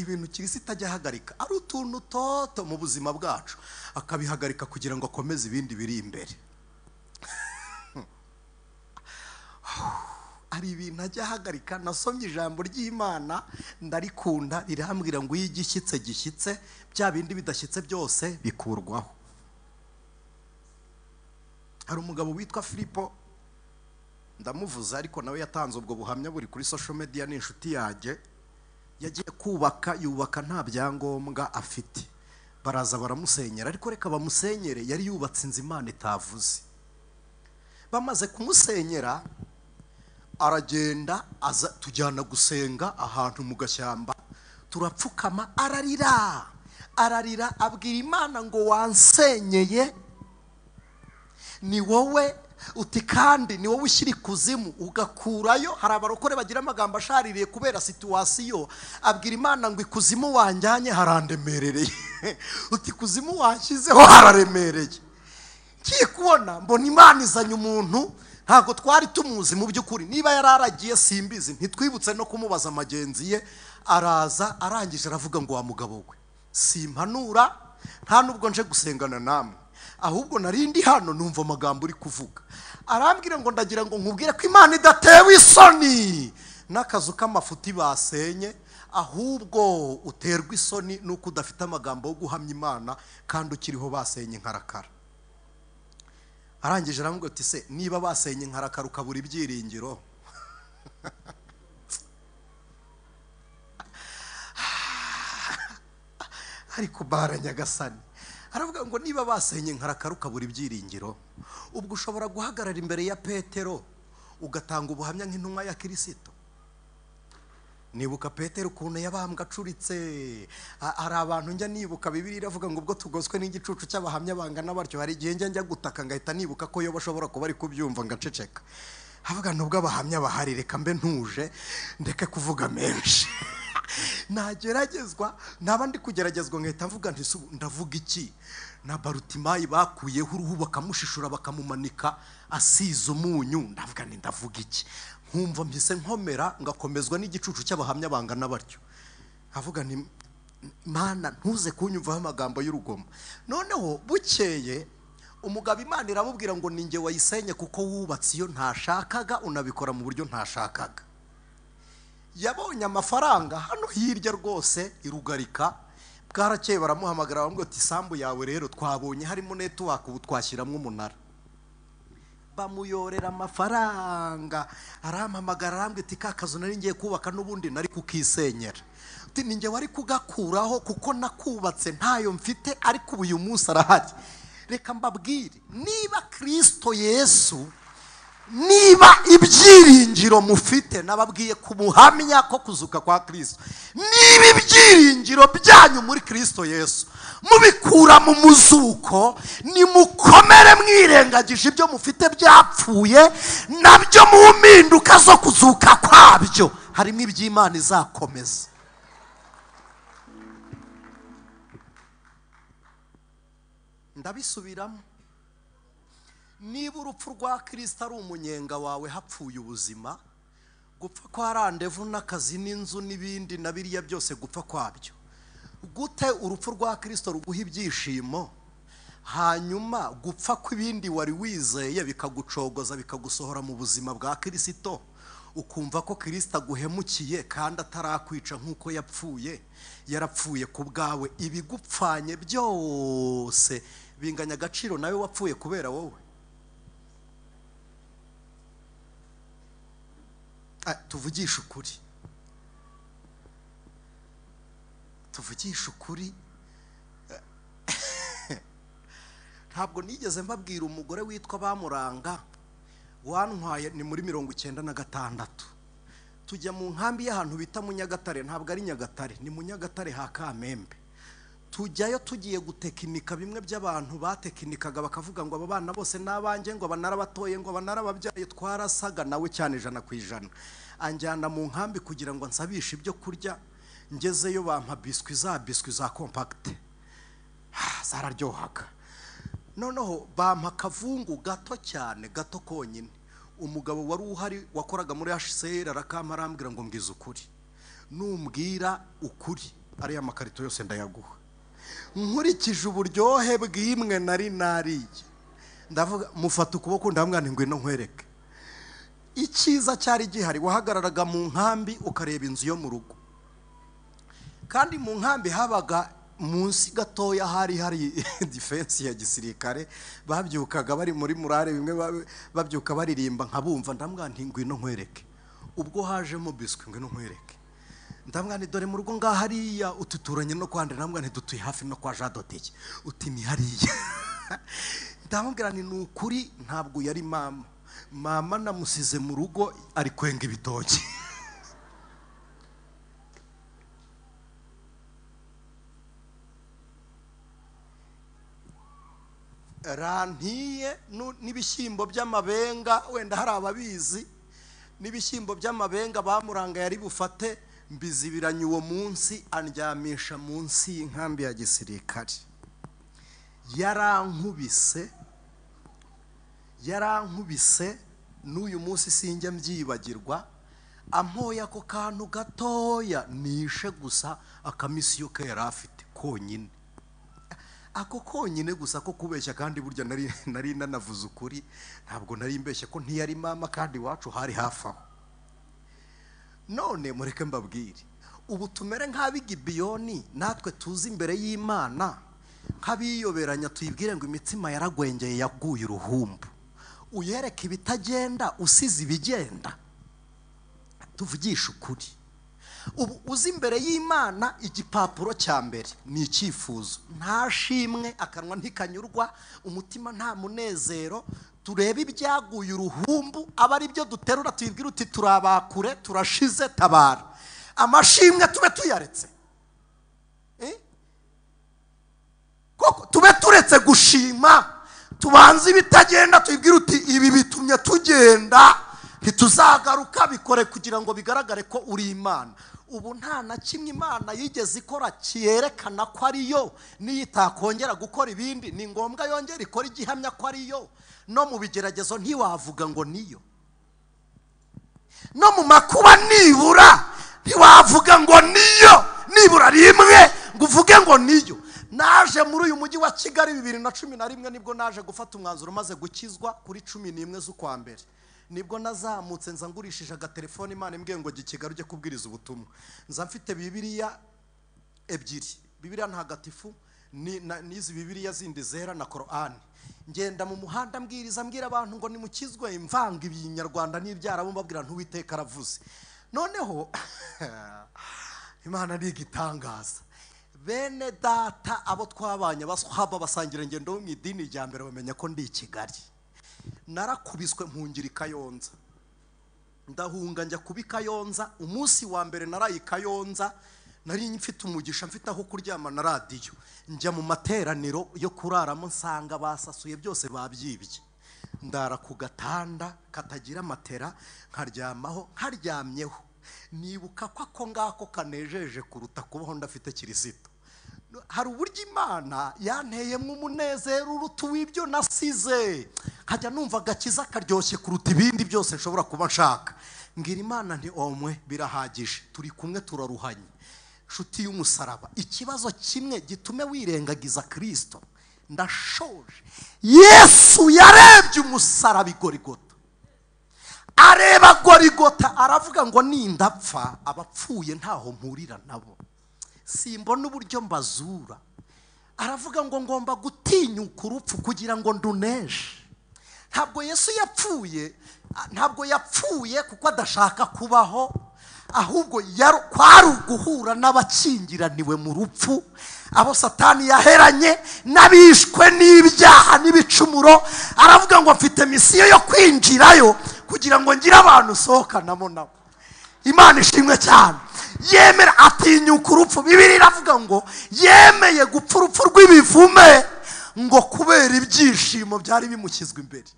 S1: ibintu Kirisi itajya ahagarika, ari utuntu toto mu buzima bwacu akabihagarika kugira ngo akomeze ibindi biri imbere. Hari ibintu ajya ahagarika. Nasomye ijambo ry'Imana ndarikunda, rirambwira ngo iyo igishyitse gishyitse, bya bindi bidashyitse byose bikurwaho. Hari umugabo witwa Filipo, ndamuvuza ariko nawe yatanze ubwo buhamya buri kuri social media, ni inshuti yanjye. Yagiye kubaka, yubaka nta byangombwa afite, baraza baramusenyera, ariko reka bamusenyere, yari yubatse inzu Imana itavuze. Bamaze kumusenyera aragenda aza tujyana gusenga ahantu mu gashyamba, turapfukama, ararira abwira Imana ngo wansenyeye ni wowe, uti kandi ni wowe ushyira ikuzimu ugakurayo. Hari abarokore bagira amagambo ashaririye kubera situwasiyo, abwira Imana ngo ikuzimu wanjyanye harandemerereye, uti ikuzimu wanshyizeho hararemereye. Ngiye kubona mbona Imana izanye umuntu ntabwo twari tumuzi mu by'ukuri, niba yararagiye simbizi, ntitwibutse no kumubaza amagenzi ye. Araza arangije aravuga ngo wa mugabo we, simpanura nta nubwo nje gusengana namwe, ahubwo narindi hano numva amagambo uri kuvuga. Arambwira ngo ndagira ngo nkubwire ko Imana idatewe isoni n'akazu k'amafuti basenye, ahubwo uterwa isoni nuko udafite amagambo yo guhamya Imana kandi ukiriho basenye nkarakara. Arangije aramubwira ati se niba basenye nkarakara ukabura ibyiringiro, ariko bara Nyagasani. Aravuga ngo niba basenye nkarakara ukabura ibyiringiro, ubwo ushobora guhagarara imbere ya Petero ugatanga ubuhamya nk'intumwa ya Kirisito. Nibuka Petero ukuntu yabambwe acuritse. Hari abantu njya nibuka, Bibiliya iravuga ngo ubwo tugoswe n'igicucu cy'abahamya bangana batyo, hari igihe njya gutaka ngahita nibuka ko yo bashobora kuba ari kubyumva ngaceceka. Avuga nubwo abahamya bahari reka mbe ntuje ndeke kuvuga menshi. Nageragezwa, naba ndi kugeragezwa ngahita mvuga nti ndavuga iki? Na Barutimayi bakuyeho uruhu bakamushishura bakamumanika asize umunyu, ndavuga nti ndavuga iki? Nkumva mpise nkomera ngakomezwa n'igicucu cy'abahamya bangana batyo. Avuga nti Mana ntuze kunyumvaho amagambo y'urugomo. Noneho bukeye umugabo Imana iramubwira ngo ni njye wayisenye kuko wubatse iyo ntashakaga, unabikora mu buryo ntashakaga. Yabonye amafaranga hano hirya rwose irugarika, bwarakeye baramuhamagara bamubwira ati isambu yawe rero twabonye harimo network, ubu twashyiramo umunara. Bamuyorera amafaranga, arampamagara arambwira ati ka kazu nari ngiye kubaka n'ubundi nari kukisenyera, uti ni njye wari kugakuraho kuko nakubatse ntayo mfite, ariko ubu uyu munsi arahari. Reka mbabwire, niba Kristo Yesu, niba ibyiringiro mufite, nababwiye kumuhamya ko kuzuka kwa Kristo, niba ibyiringiro byanyu muri Kristo Yesu mubikura mu muzuko, nimukomere mwirengagije ibyo mufite byapfuye, nabyo mu mpinduka zo kuzuka kwabyo harimo iby'Imana izakomeza. Ndabisubiramo. Niba urupfu rwa Kristo ari umunyenga wawe hapfuye ubuzima, gupfa kwa randevu n'akazi n'inzu n'ibindi na biriya byose gupfa kwabyo, gute urupfu rwa Kristo ruguha ibyishimo, hanyuma gupfa kw'ibindi wari wizeye bikagucogoza bikagusohora mu buzima bwa Kristo, ukumva ko Kristo aguhemukiye kandi atarakwica nk'uko yapfuye, yarapfuye ku bwawe. Ibigupfanye byose binganya agaciro nawe wapfuye kubera wowe. Tuvugishe ukuri, tuvugishe ukuri. Ntabwo nigeze mbabwira umugore witwa Bamuranga wantwaye, ni muri 96 tujya mu nkambi y'ahantu bita Munyagatare, ntabwo ari Nyagatare, ni Munyagatare ha Kamembe. Tujyayo tugiye gutekinika bimwe by'abantu batekinikaga bakavuga ngo aba bana bose n'abanjye, ngo banarabatoye, ngo banarababyaye. Twarasaga nawe cyane 100%. Anjyana mu nkambi kugira ngo nsabishe ibyo kurya, ngezeyo bampa biswi za biswi za compacte, zararyohaga. Noneho bampa akavungu gato cyane, gato konyine. Umugabo wari uhari wakoraga muri HCR arakampa arambwira ngo mbwiza ukuri, numbwira ukuri ariya makarito yose ndayaguha. Nkurikije uburyohe bw'imwe nari nariye, ndavuga, mufata ukuboko ndamubwira nti ngwino nkwereke. Icyiza cyari gihari, wahagararaga mu nkambi ukareba inzu yo mu rugo, kandi mu nkambi habaga munsi gatoya hari defense ya gisirikare, babyukaga bari muri murare bimwe babyuka baririmba nkabumva. Ndamubwira nti ngwino nkwereke. Ubwo hajemo biswi, ngwino nkwereke. Ndamubwira nti dore mu rugo ngaha hariya ututuranye no kwa Ndre, ndamubwira nti dutuye hafi no kwa Jadoteye, uti ni hariya. Ndamubwira nti ni ukuri ntabwo yari mama, mama namusize mu rugo ari kwenga ibitoki. Rantiye n'ibishyimbo by'amabenga, wenda hari ababizi, n'ibishyimbo by'amabenga Bamuranga yari bufate, mbizibiranye uwo munsi, andyamisha munsi y'inkambi ya gisirikare. Yarankubise, yarankubise, n'uyu munsi sinjya mbyibagirwa. Ampoya ako kantu gatoya nishe gusa akamisiyo ke yari afite konyine, ako konyine gusa ko kubeshya. Kandi burya nari nanavuze ukuri, ntabwo nari mbeshye ko ntiyari mama, kandi iwacu hari hafi aho. None mureke mbabwire, ubu tumere nk'ab'Igibiyoni, natwe tuzi imbere y'Imana nk'abiyoberanya, tuyibwire ngo imitsima yaragwengeye yaguye uruhumbu. Uyereke ibitagenda usize ibigenda. Tuvugishe ukuri. Ubu uzi imbere y'Imana igipapuro cya mbere ni icyifuzo, nta shimwe, akanwa ntikanyurwa, umutima nta munezero. Turebe ibyaguye uruhumbu aba ari byo duterura, tuyibwira uti turabakure, turashize, tabara. Amashimwe tube tuyaretse, koko tube turetse gushima, tubanze ibitagenda, tuyibwira uti ibi bitumye tugenda, ntituzagaruka, bikore kugira ngo bigaragare ko uri Imana. Ubu nta na kimwe Imana yigeze ikora cyerekana ko ariyo, niyo itakongera gukora ibindi ni ngombwa yongera ikora igihamya ko ariyo. No mu bigeragezo ntiwavuga ngo niyo, no mu makuba nibura ntiwavuga ngo niyo, nibura rimwe ngo uvuge ngo niyo. Naje muri uyu mujyi wa Kigali 2011, nibwo naje gufata umwanzuro maze gukizwa kuri 11 z'ukwa mbere. Nibwo nazamutse nza ngurishije agatelefone, Imana imbwiye ngo Kigali ujye kubwiriza ubutumwa. Nza mfite Bibiliya ebyiri, Bibiliya ntagatifu n'izi Bibiliya zindi zera na Korani. Ngenda mu muhanda mbwiriza, mbwira abantu ngo nimukizwe, imvanga ibinyarwanda n'ibyarabu, mbabwira ntuwiteka aravuze. Noneho Imana ni igitangaza. Bene data abo twabanye baswaba basangira ingendo mu idini rya mbere bamenya ko ndi i Kigali. Narakubiswe mpungira i Kayonza, ndahunga njya kuba i Kayonza. Umunsi wa mbere naraye i Kayonza, nari mfite umugisha, mfite aho kuryama na radiyo. Njya mu materaniro yo kuraramo nsanga basasuye byose babyibye. Ndara ku gatanda katagira matera, nkaryamaho, nkaryamyeho. Nibuka ko ako ngako kanejeje kuruta kubaho ndafite kirisito. Hari uburyo Imana yanteyemo umunezero uruta uw'ibyo nasize, nkajya numva agakiza karyoshye kuruta ibindi byose nshobora kuba nshaka. Mbwira Imana nti omwe birahagije, turi kumwe turaruhanye. Nshuti y'umusaraba, ikibazo kimwe gitume wirengagiza Kristo, ndashoje. Yesu yarebye umusaraba i Gorigota, areba Gorigota aravuga ngo nindapfa abapfuye ntaho mpurira nabo, simbona uburyo mbazura. Aravuga ngo ngomba gutinyuka urupfu kugira ngo nduneshe. Ntabwo Yesu yapfuye, ntabwo yapfuye kuko adashaka kubaho, ahubwo kwari uguhura n'abakingiraniwe mu rupfu, abo Satani yaheranye n'abishwe n'ibyaha n'ibicumuro. Aravuga ngo mfite misiyo yo kwinjirayo kugira ngo ngire abantu sohokanamo nabo. Imana ishimwe cyane. Yemera atinyuka urupfu. Bibiliya iravuga ngo yemeye gupfa urupfu rw'ibivume ngo kubera ibyishimo byari bimushyizwe imbere.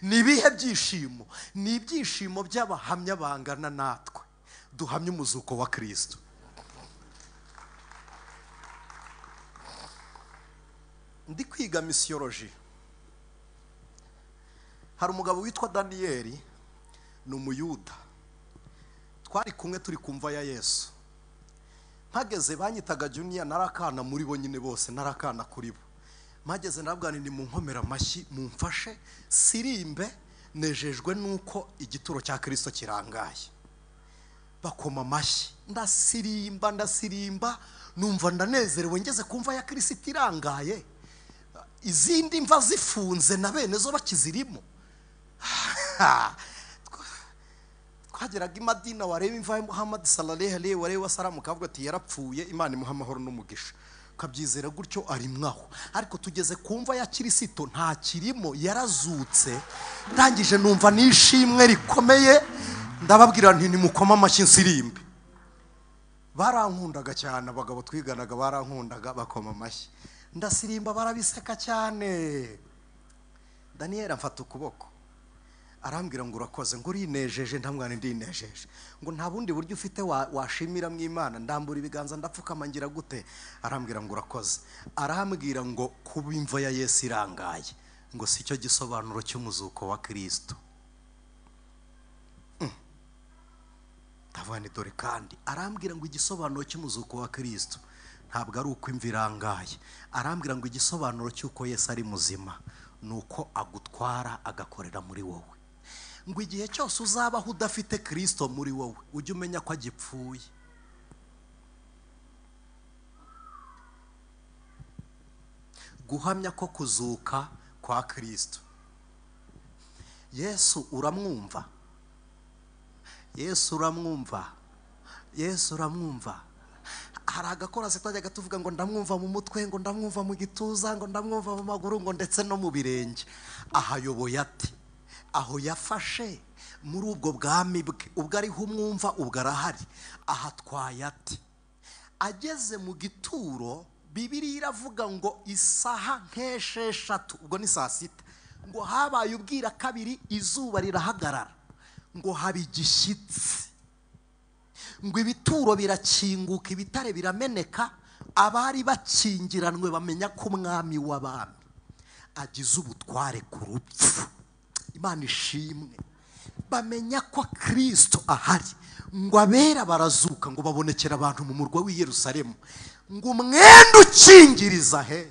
S1: Ni ibihe byishimo? Ni ibyishimo by'abahamya bangana natwe duhamye umuzuko wa Kristo. Ndi kwiga misiyoloji, hari umugabo witwa Daniyeli, ni umuyuda, twari kumwe turi kumva ya Yesu. Mpageze banyitaga Junior, narakana muri bo nyine bose, narakana kuri bo. Mpageze nabwana ni munkomera amashyi mumfashe sirimbe, nejejwe nuko igituro cya Kristo kirangaye. Bakoma amashyi, ndasirimba ndasirimba, numva ndanezerewe ngeze kumva ya Kristo irangaye, izindi mva zifunze na bene zo bakizirimo. Twageraga i Madina, wareba imva ya Muhammad sallallahu alaihi wa sallam ukavuga ati yarapfuye, Imana imuha amahoro n'umugisha, ukabyizera gutyo ari mwaho. Ariko tugeze kumva ya Kristo nta kirimo, yarazutse. Ndangije numva nishimwe rikomeye, ndababwira nti nimukoma amashyi nsirimbe. Barankundaga cyane abagabo twiganaga, barankundaga bakoma amashyi, ndasirimba barabiseka cyane. Daniel amfata ukuboko arambwira ngo urakoze, ngo urinejeje. Ndamwana ndinejeje, ngo nta bundi buryo ufite washimira mu Imana. Ndambura ibiganza ndapfukama ngira gute? Arambwira ngo urakoze. Arambwira ngo kuba imva ya Yesu irangaye ngo si cyo gisobanuro cy'umuzuko wa Kristo. Ndavana dore kandi arambwira ngo igisobanuro cy'umuzuko wa Kristo ntabwo ari uko imva irangaye. Arambwira ngo igisobanuro cy'uko Yesu ari muzima nuko agutwara agakorera muri wowe. Ngo igihe cyose uzabaho udafite Kristo muri wowe, ujye umenya ko agipfuye. Guhamya ko kuzuka kwa Kristo. Yesu uramwumva, Yesu uramwumva, Yesu uramwumva. Hari agakorasi twajyaga tuvuga ngo ndamwumva mu mutwe, ngo ndamwumva mu gituza, ngo ndamwumva mu maguru, ngo ndetse no mu birenge. Ahayoboye ati aho yafashe muri ubwo bwami bwe, ubwo ariho umwumva, ubwo arahari. Ahatwaye ati ageze mu gituro, Bibiliya iravuga ngo isaha nk'esheshatu, ubwo ni saa sita, ngo habaye ubwira kabiri, izuba rirahagarara, ngo haba igishyitsi, ngo ibituro birakinguka, ibitare birameneka, abari bakingiranwe bamenya ko umwami w'abami agize ubutware ku rupfu. Imana ishimwe. Bamenya ko Kristo ahari, ngo abera barazuka, ngo babonekera abantu mu murwa w'i Yerusalemu, ngo umwenda ukingiriza ahera,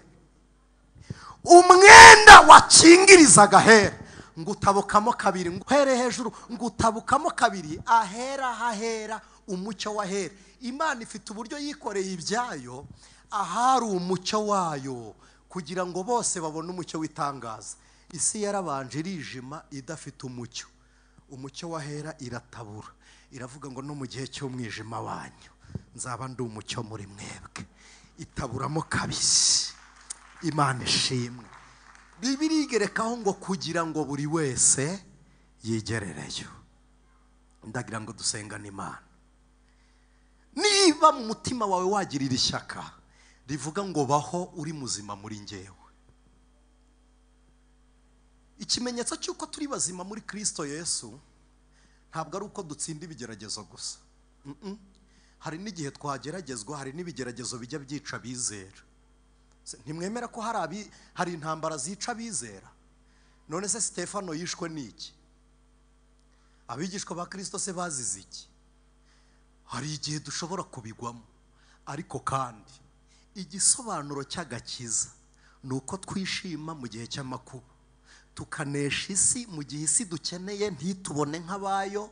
S1: umwenda wakingirizaga ahera, ngo utabukamo kabiri, ngo uhere hejuru, ngo utabukamo kabiri, ahera hahera umucyo wahera. Imana ifite uburyo yikoreye ibyayo, ahari umucyo wayo kugira ngo bose babone umucyo w'itangaza. Isi yarabanje irijima idafite umucyo, umucyo wahera iratabura, iravuga ngo no mu gihe cy'umwijima wanyu nzaba ndi umucyo muri mwebwe. Itaburamo kabiri. Imana ishimwe. Bibiliya igerekaho ngo kugira ngo buri wese yigerereyo. Ndagira ngo dusengane Imana. Niba mu mutima wawe wagirira ishyaka rivuga ngo baho uri muzima muri njyewe, ikimenyetso cy'uko turi bazima muri Kristo Yesu ntabwo ari uko dutsinda ibigeragezo gusa. Hari n'igihe twageragezwa, hari n'ibigeragezo bijya byica abizera. Ntimwemera ko hari intambara zica abizera? None se Stefano yishwe n'iki? Abigishwa ba Kristo se bazize iki? Hari igihe dushobora kubigwamo, ariko kandi igisobanuro cy'agakiza ni uko twishima mu gihe cy'amakuba, tukanesha isi mu gihe isi dukeneye ntitubone nk'abayo,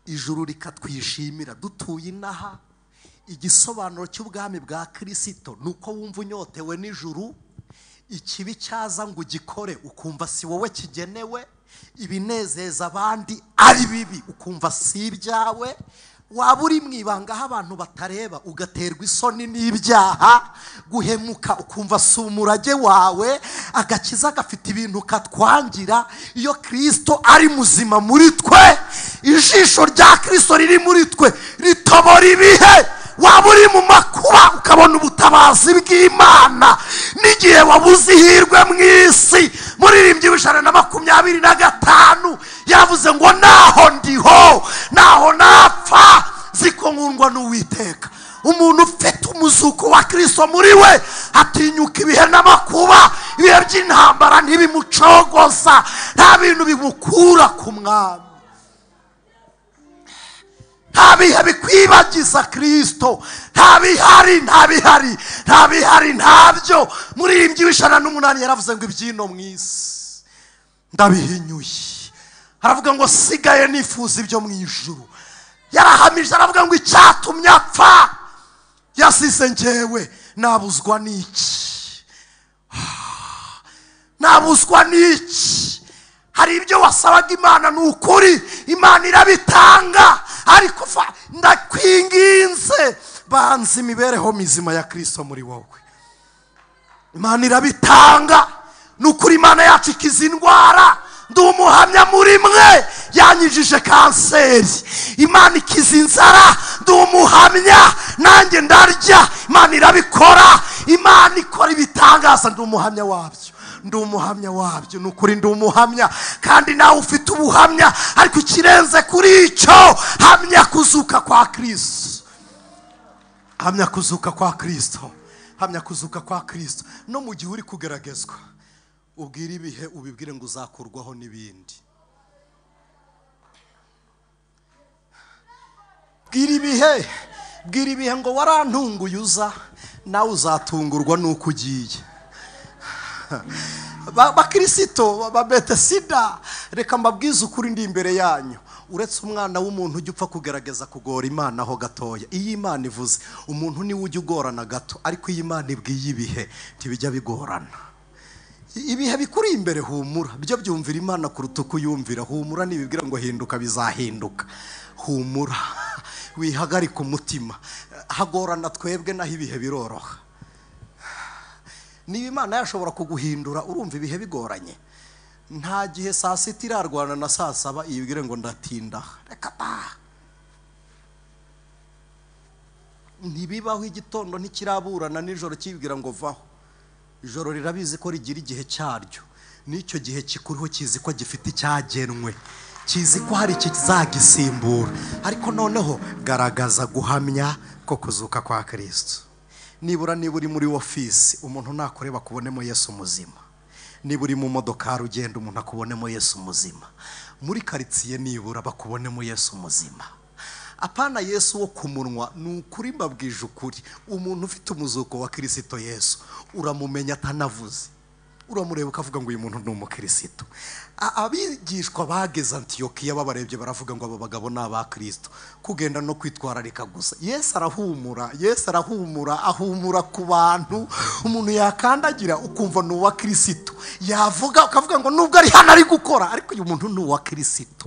S1: ijuru rikatwishimira dutuye inaha. Igisobanuro cy'ubwami bwa Kristo ni uko wumva unyotewe n'ijuru, ikibi cyaza ngo ugikore ukumva si wowe kigenewe, ibinezeza abandi ari bibi ukumva si ibyawe, waba uri mu ibanga aho abantu batareba ugaterwa isoni n'ibyaha, guhemuka ukumva si umurage wawe. Agakiza gafite ibintu katwangira. Iyo Kristo ari muzima muri twe, ijisho rya Kristo riri muri twe ritobora ibihe. Waba uri mu makuba ukabona ubutabazi bw'Imana. N'igihe wabuze ihirwe mu isi, muririmbyi w'125 yavuze ngo naho ndiho, naho napfa, ziko nkundwa n'Uwiteka. Umuntu ufite umuzuko wa Kristo muri we atinyuka ibihe n'amakuba, ibihe by'intambara ntibimucogoza, nta bintu bimukura ku mwami, nta bihe bikwibagiza Kristo, nta bihari, nta bihari, nta bihari, ntabyo. Muririmbyi w'108 yaravuze ngo ibyino mu isi ndabihinyuye, aravuga ngo sigaye nifuza ibyo mu ijuru. Yarahamije aravuga ngo icyatumye apfa yasize njyewe, nabuzwa n'iki? Nabuzwa n'iki? Hari ibyo wasabaga Imana, ni ukuri Imana irabitanga, ariko ndakwinginze banza imibereho mizima ya Kristo muri wowe. Imana irabitanga, ni ukuri Imana yacu ikiza indwara. Ndi umuhamya muri mwe, yanyijije kanseri. Imana ikiza inzara, ndi umuhamya, nanjye ndarya. Imana irabikora, Imana ikora ibitangaza, ndi umuhamya wabyo, ndi umuhamya wabyo, ni ukuri ndi umuhamya. Kandi nawe ufite ubuhamya, ariko ikirenze kuri icyo, hamya kuzuka kwa Kristo, hamya kuzuka kwa Kristo, hamya kuzuka kwa Kristo. No mu gihe uri kugeragezwa, ubwire ibihe, ubibwire ngo uzakurwaho n'ibindi. Bwira ibihe, bwira ibihe ngo warantunguye uza, nawe uzatungurwa nuko ugiye. Bakirisito ba Betesida, reka mbabwize ukuri ndi imbere yanyu, uretse umwana w'umuntu ujya upfa kugerageza kugora Imana ho gatoya. Iyo Imana ivuze, umuntu niwe ujya ugorana gato, ariko iyo Imana ibwiye ibihe ntibijya bigorana. Ibihe bikuri imbere humura, byo byumvira Imana kuruta uko uyumvira. Humura, nibibwira ngo hinduka bizahinduka. Humura, wihagarika umutima. Hagorana twebwe, naho ibihe biroroha. Niba Imana yashobora kuguhindura, urumva ibihe bigoranye. Nta gihe saa sita irarwana na saa saba ibibwire ngo ndatinda, reka ta. Ntibibaho, igitondo ntikiraburana nijoro kibwira ngo vaho. Ijoro rirabizi ko rigira igihe cyaryo, n'icyo gihe kikuriho kizi ko gifite icyagenwe, kizi ko hari ikizagisimbura. Ariko noneho garagaza guhamya ko kuzuka kwa Kristo. Nibura niba uri muri ofisi, umuntu nakureba akubonemo Yesu muzima. Niba uri mu modokari ugenda, umuntu akubonemo Yesu muzima. Muri karitsiye nibura bakubonemo Yesu muzima. Apana Yesu wo ku munwa, ni ukuri mbabwije ukuri, umuntu ufite umuzuko wa Kristo Yesu uramumenya atanavuze, uramureba ukavuga ngo uyu muntu ni umukristo. Abigishwa bageze Antiyokiya babarebye baravuga ngo aba bagabo ni aba Kristo, kugenda no kwitwararika gusa. Yesu arahumura, Yesu arahumura, ahumura ku bantu. Umuntu yakandagira ukumva ni uwa Kristo, yavuga ukavuga ngo nubwo ari hano ari gukora, ariko uyu muntu ni uwa Kristo.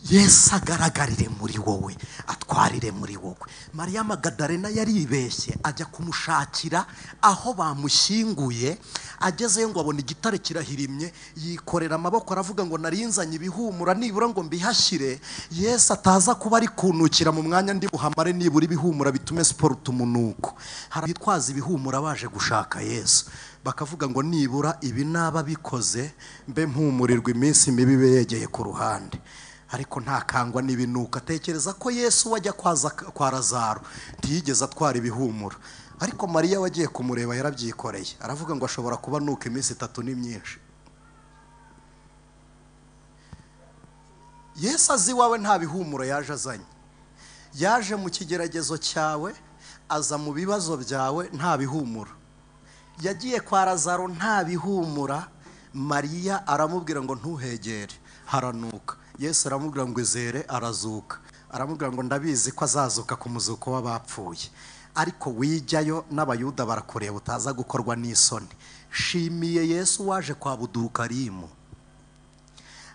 S1: Yesu agaragarire muri wowe, atwarire muri wowe. Mariya Magadalena yaribeshye ajya kumushakira aho bamushyinguye, agezeyo ngo abona igitare kirahirimye, yikorera amaboko aravuga ngo narinzanye ibihumura nibura ngo mbihashyire, Yesu ataza kuba ari kunukira mu mwanya ndi buhamare, nibura ibihumura bitume siporo umunuko. Hari abitwaza ibihumura baje gushaka Yesu, bakavuga ngo nibura ibi naba bikoze mbe mpumurirwa iminsi mibi ibe yegeye ku ruhande. Ariko ntakangwa n'ibinuka. Atekereza ko Yesu wajya kwa Lazaro ntiyigeze atwara ibihumura, ariko Mariya wagiye kumureba yarabyikoreye, aravuga ngo ashobora kuba nuka iminsi 3 ni myinshi. Yesu azi iwawe nta bihumuro yaje azanye, yaje mu kigeragezo cyawe, aza mu bibazo byawe nta bihumura. Yagiye kwa Lazaro nta bihumura, Mariya aramubwira ngo ntuhegere haranuka. Yesu aramubwira ngo izere arazuka, aramubwira ngo ndabizi ko azazuka ku muzuko w'abapfuye, ariko wijyayo n'abayuda barakureba utaza gukorwa n'isoni. Shimiye Yesu waje kwa Budurukarimu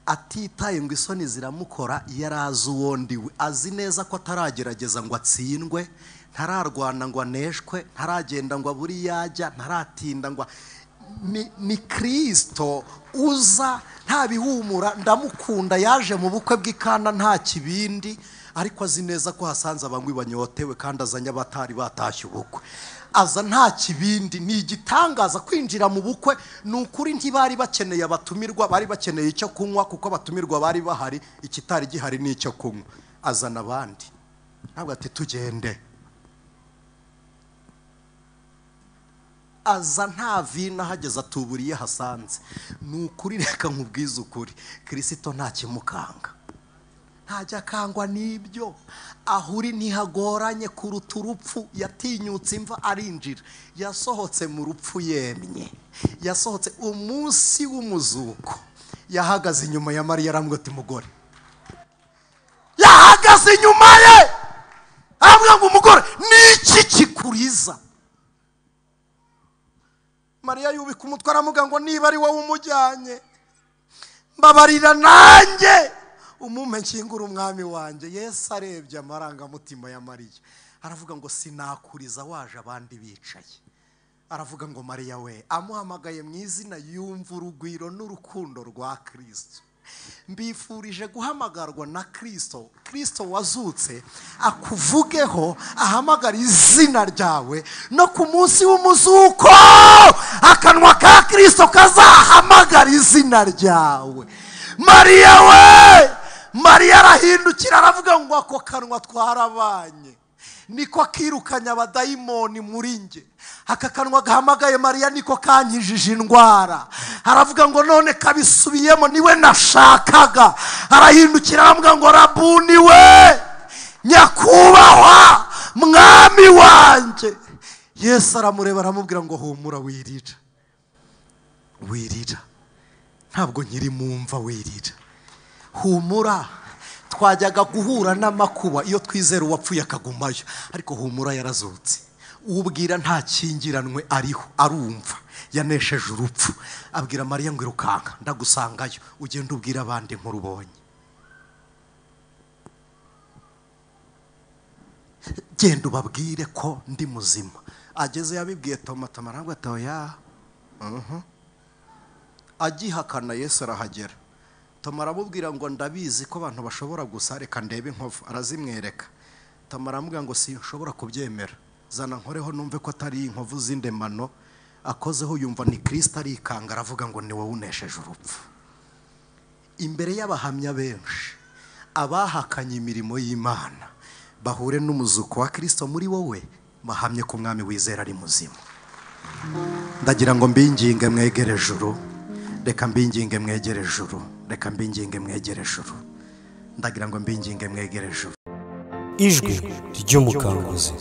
S1: atitaye ngo isoni ziramukora, yarazi uwo ndiwe, azi neza ko ataragerageza ngo atsindwe, ntararwana ngo aneshwe, ntaragenda ngo abure yajya, ntaratinda ngo ni Kristo uza nta bihumura. Ndamukunda, yaje mu bukwe bw'Ikana nta kibindi, ariko azi neza ko hasanze abanywi banyotewe kandi azanye abatari batashye ubukwe. Aza nta kibindi, ni igitangaza kwinjira mu bukwe. Ni ukuri ntibari bakeneye abatumirwa, bari bakeneye icyo kunywa, kuko abatumirwa bari bahari, ikitari gihari ni icyo kunywa. Azana abandi, ntabwo ati tugende. Aza nta vino ahageze atuburiye hasanze. Ni ukuri reka nkubwize ukuri, Kristo nta kimukanga, ntajya akangwa n'ibyo. Aho uri ntihagoranye kuruta urupfu. Yatinyutse imva arinjira, yasohotse mu rupfu yemye, yasohotse umunsi w'umuzuko. Yahagaze inyuma ya Mariya aramubwira ati mugore, yahagaze inyuma ye aramubwira ngo umugore niki kikuriza? Mariya yubika umutwe aramubwira ngo niba ari wowe umujyanye mbabarira nanjye umumpe nkingura umwami wanjye. Yesu arebye amarangamutima ya Mariya aravuga ngo sinakuriza waje abandi bicaye. Aravuga ngo Mariya we, amuhamagaye mu izina, yumva urugwiro n'urukundo rwa Kristo. Mbifurije guhamagarwa na Kristo, Kristo wazutse akuvugeho, ahamagara izina ryawe, no ku munsi w'umuzuko akanwa ka Kristo kazahamagara izina ryawe. Mariya we! Mariya arahindukira aravuga ngo ako kanwa twarabanye niko kirukanya abadayimoni muri nge, aka kanwa gahamagaye Mariya niko kankijije indwara. Aravuga ngo none kabisubiyemo, niwe nashakaga. Arahindukira aravuga ngo Rabuni we, nyakubahwa mwami wanjye. Yesu aramureba aramubwira ngo humura wirira, wirira, ntabwo nkiri mu mva, wirira, humura. Twajyaga guhura n'amakuba iyo twizera uwapfuye akagumayo, ariko humura yarazutse. Ubwira nta kingiranwe ariho, arumva yanesheje urupfu. Abwira Mariya ngo irukanka ndagusangayo, ugende ubwira abandi inkuru ubonye, genda ubabwire ko ndi muzima. Ageze yabibwiye Toma, Toma arambwira ati oya. Agihakana Yesu arahagera. Toma aramubwira ngo ndabizi ko abantu bashobora gusa, reka ndebe inkovu. Arazimwereka. Toma aramubwira ngo sinshobora kubyemera, zana nkoreho numve ko atari inkovu z'indemano. Akozeho yumva ni Kristo, arikanga aravuga ngo ni wowe unesheje urupfu. Imbere y'abahamya benshi abahakanye imirimo y'Imana bahure n'umuzuko wa Kristo muri wowe, bahamye ko umwami wizera ari muzima. Ndagira ngo mbinginge mwegere ijuru, reka mbinginge mwegere ijuru, reka mbinginge mwegere ijuru, ndagira ngo mbinginge mwegere ijuru.
S2: Ijwi ry'umukanguzi.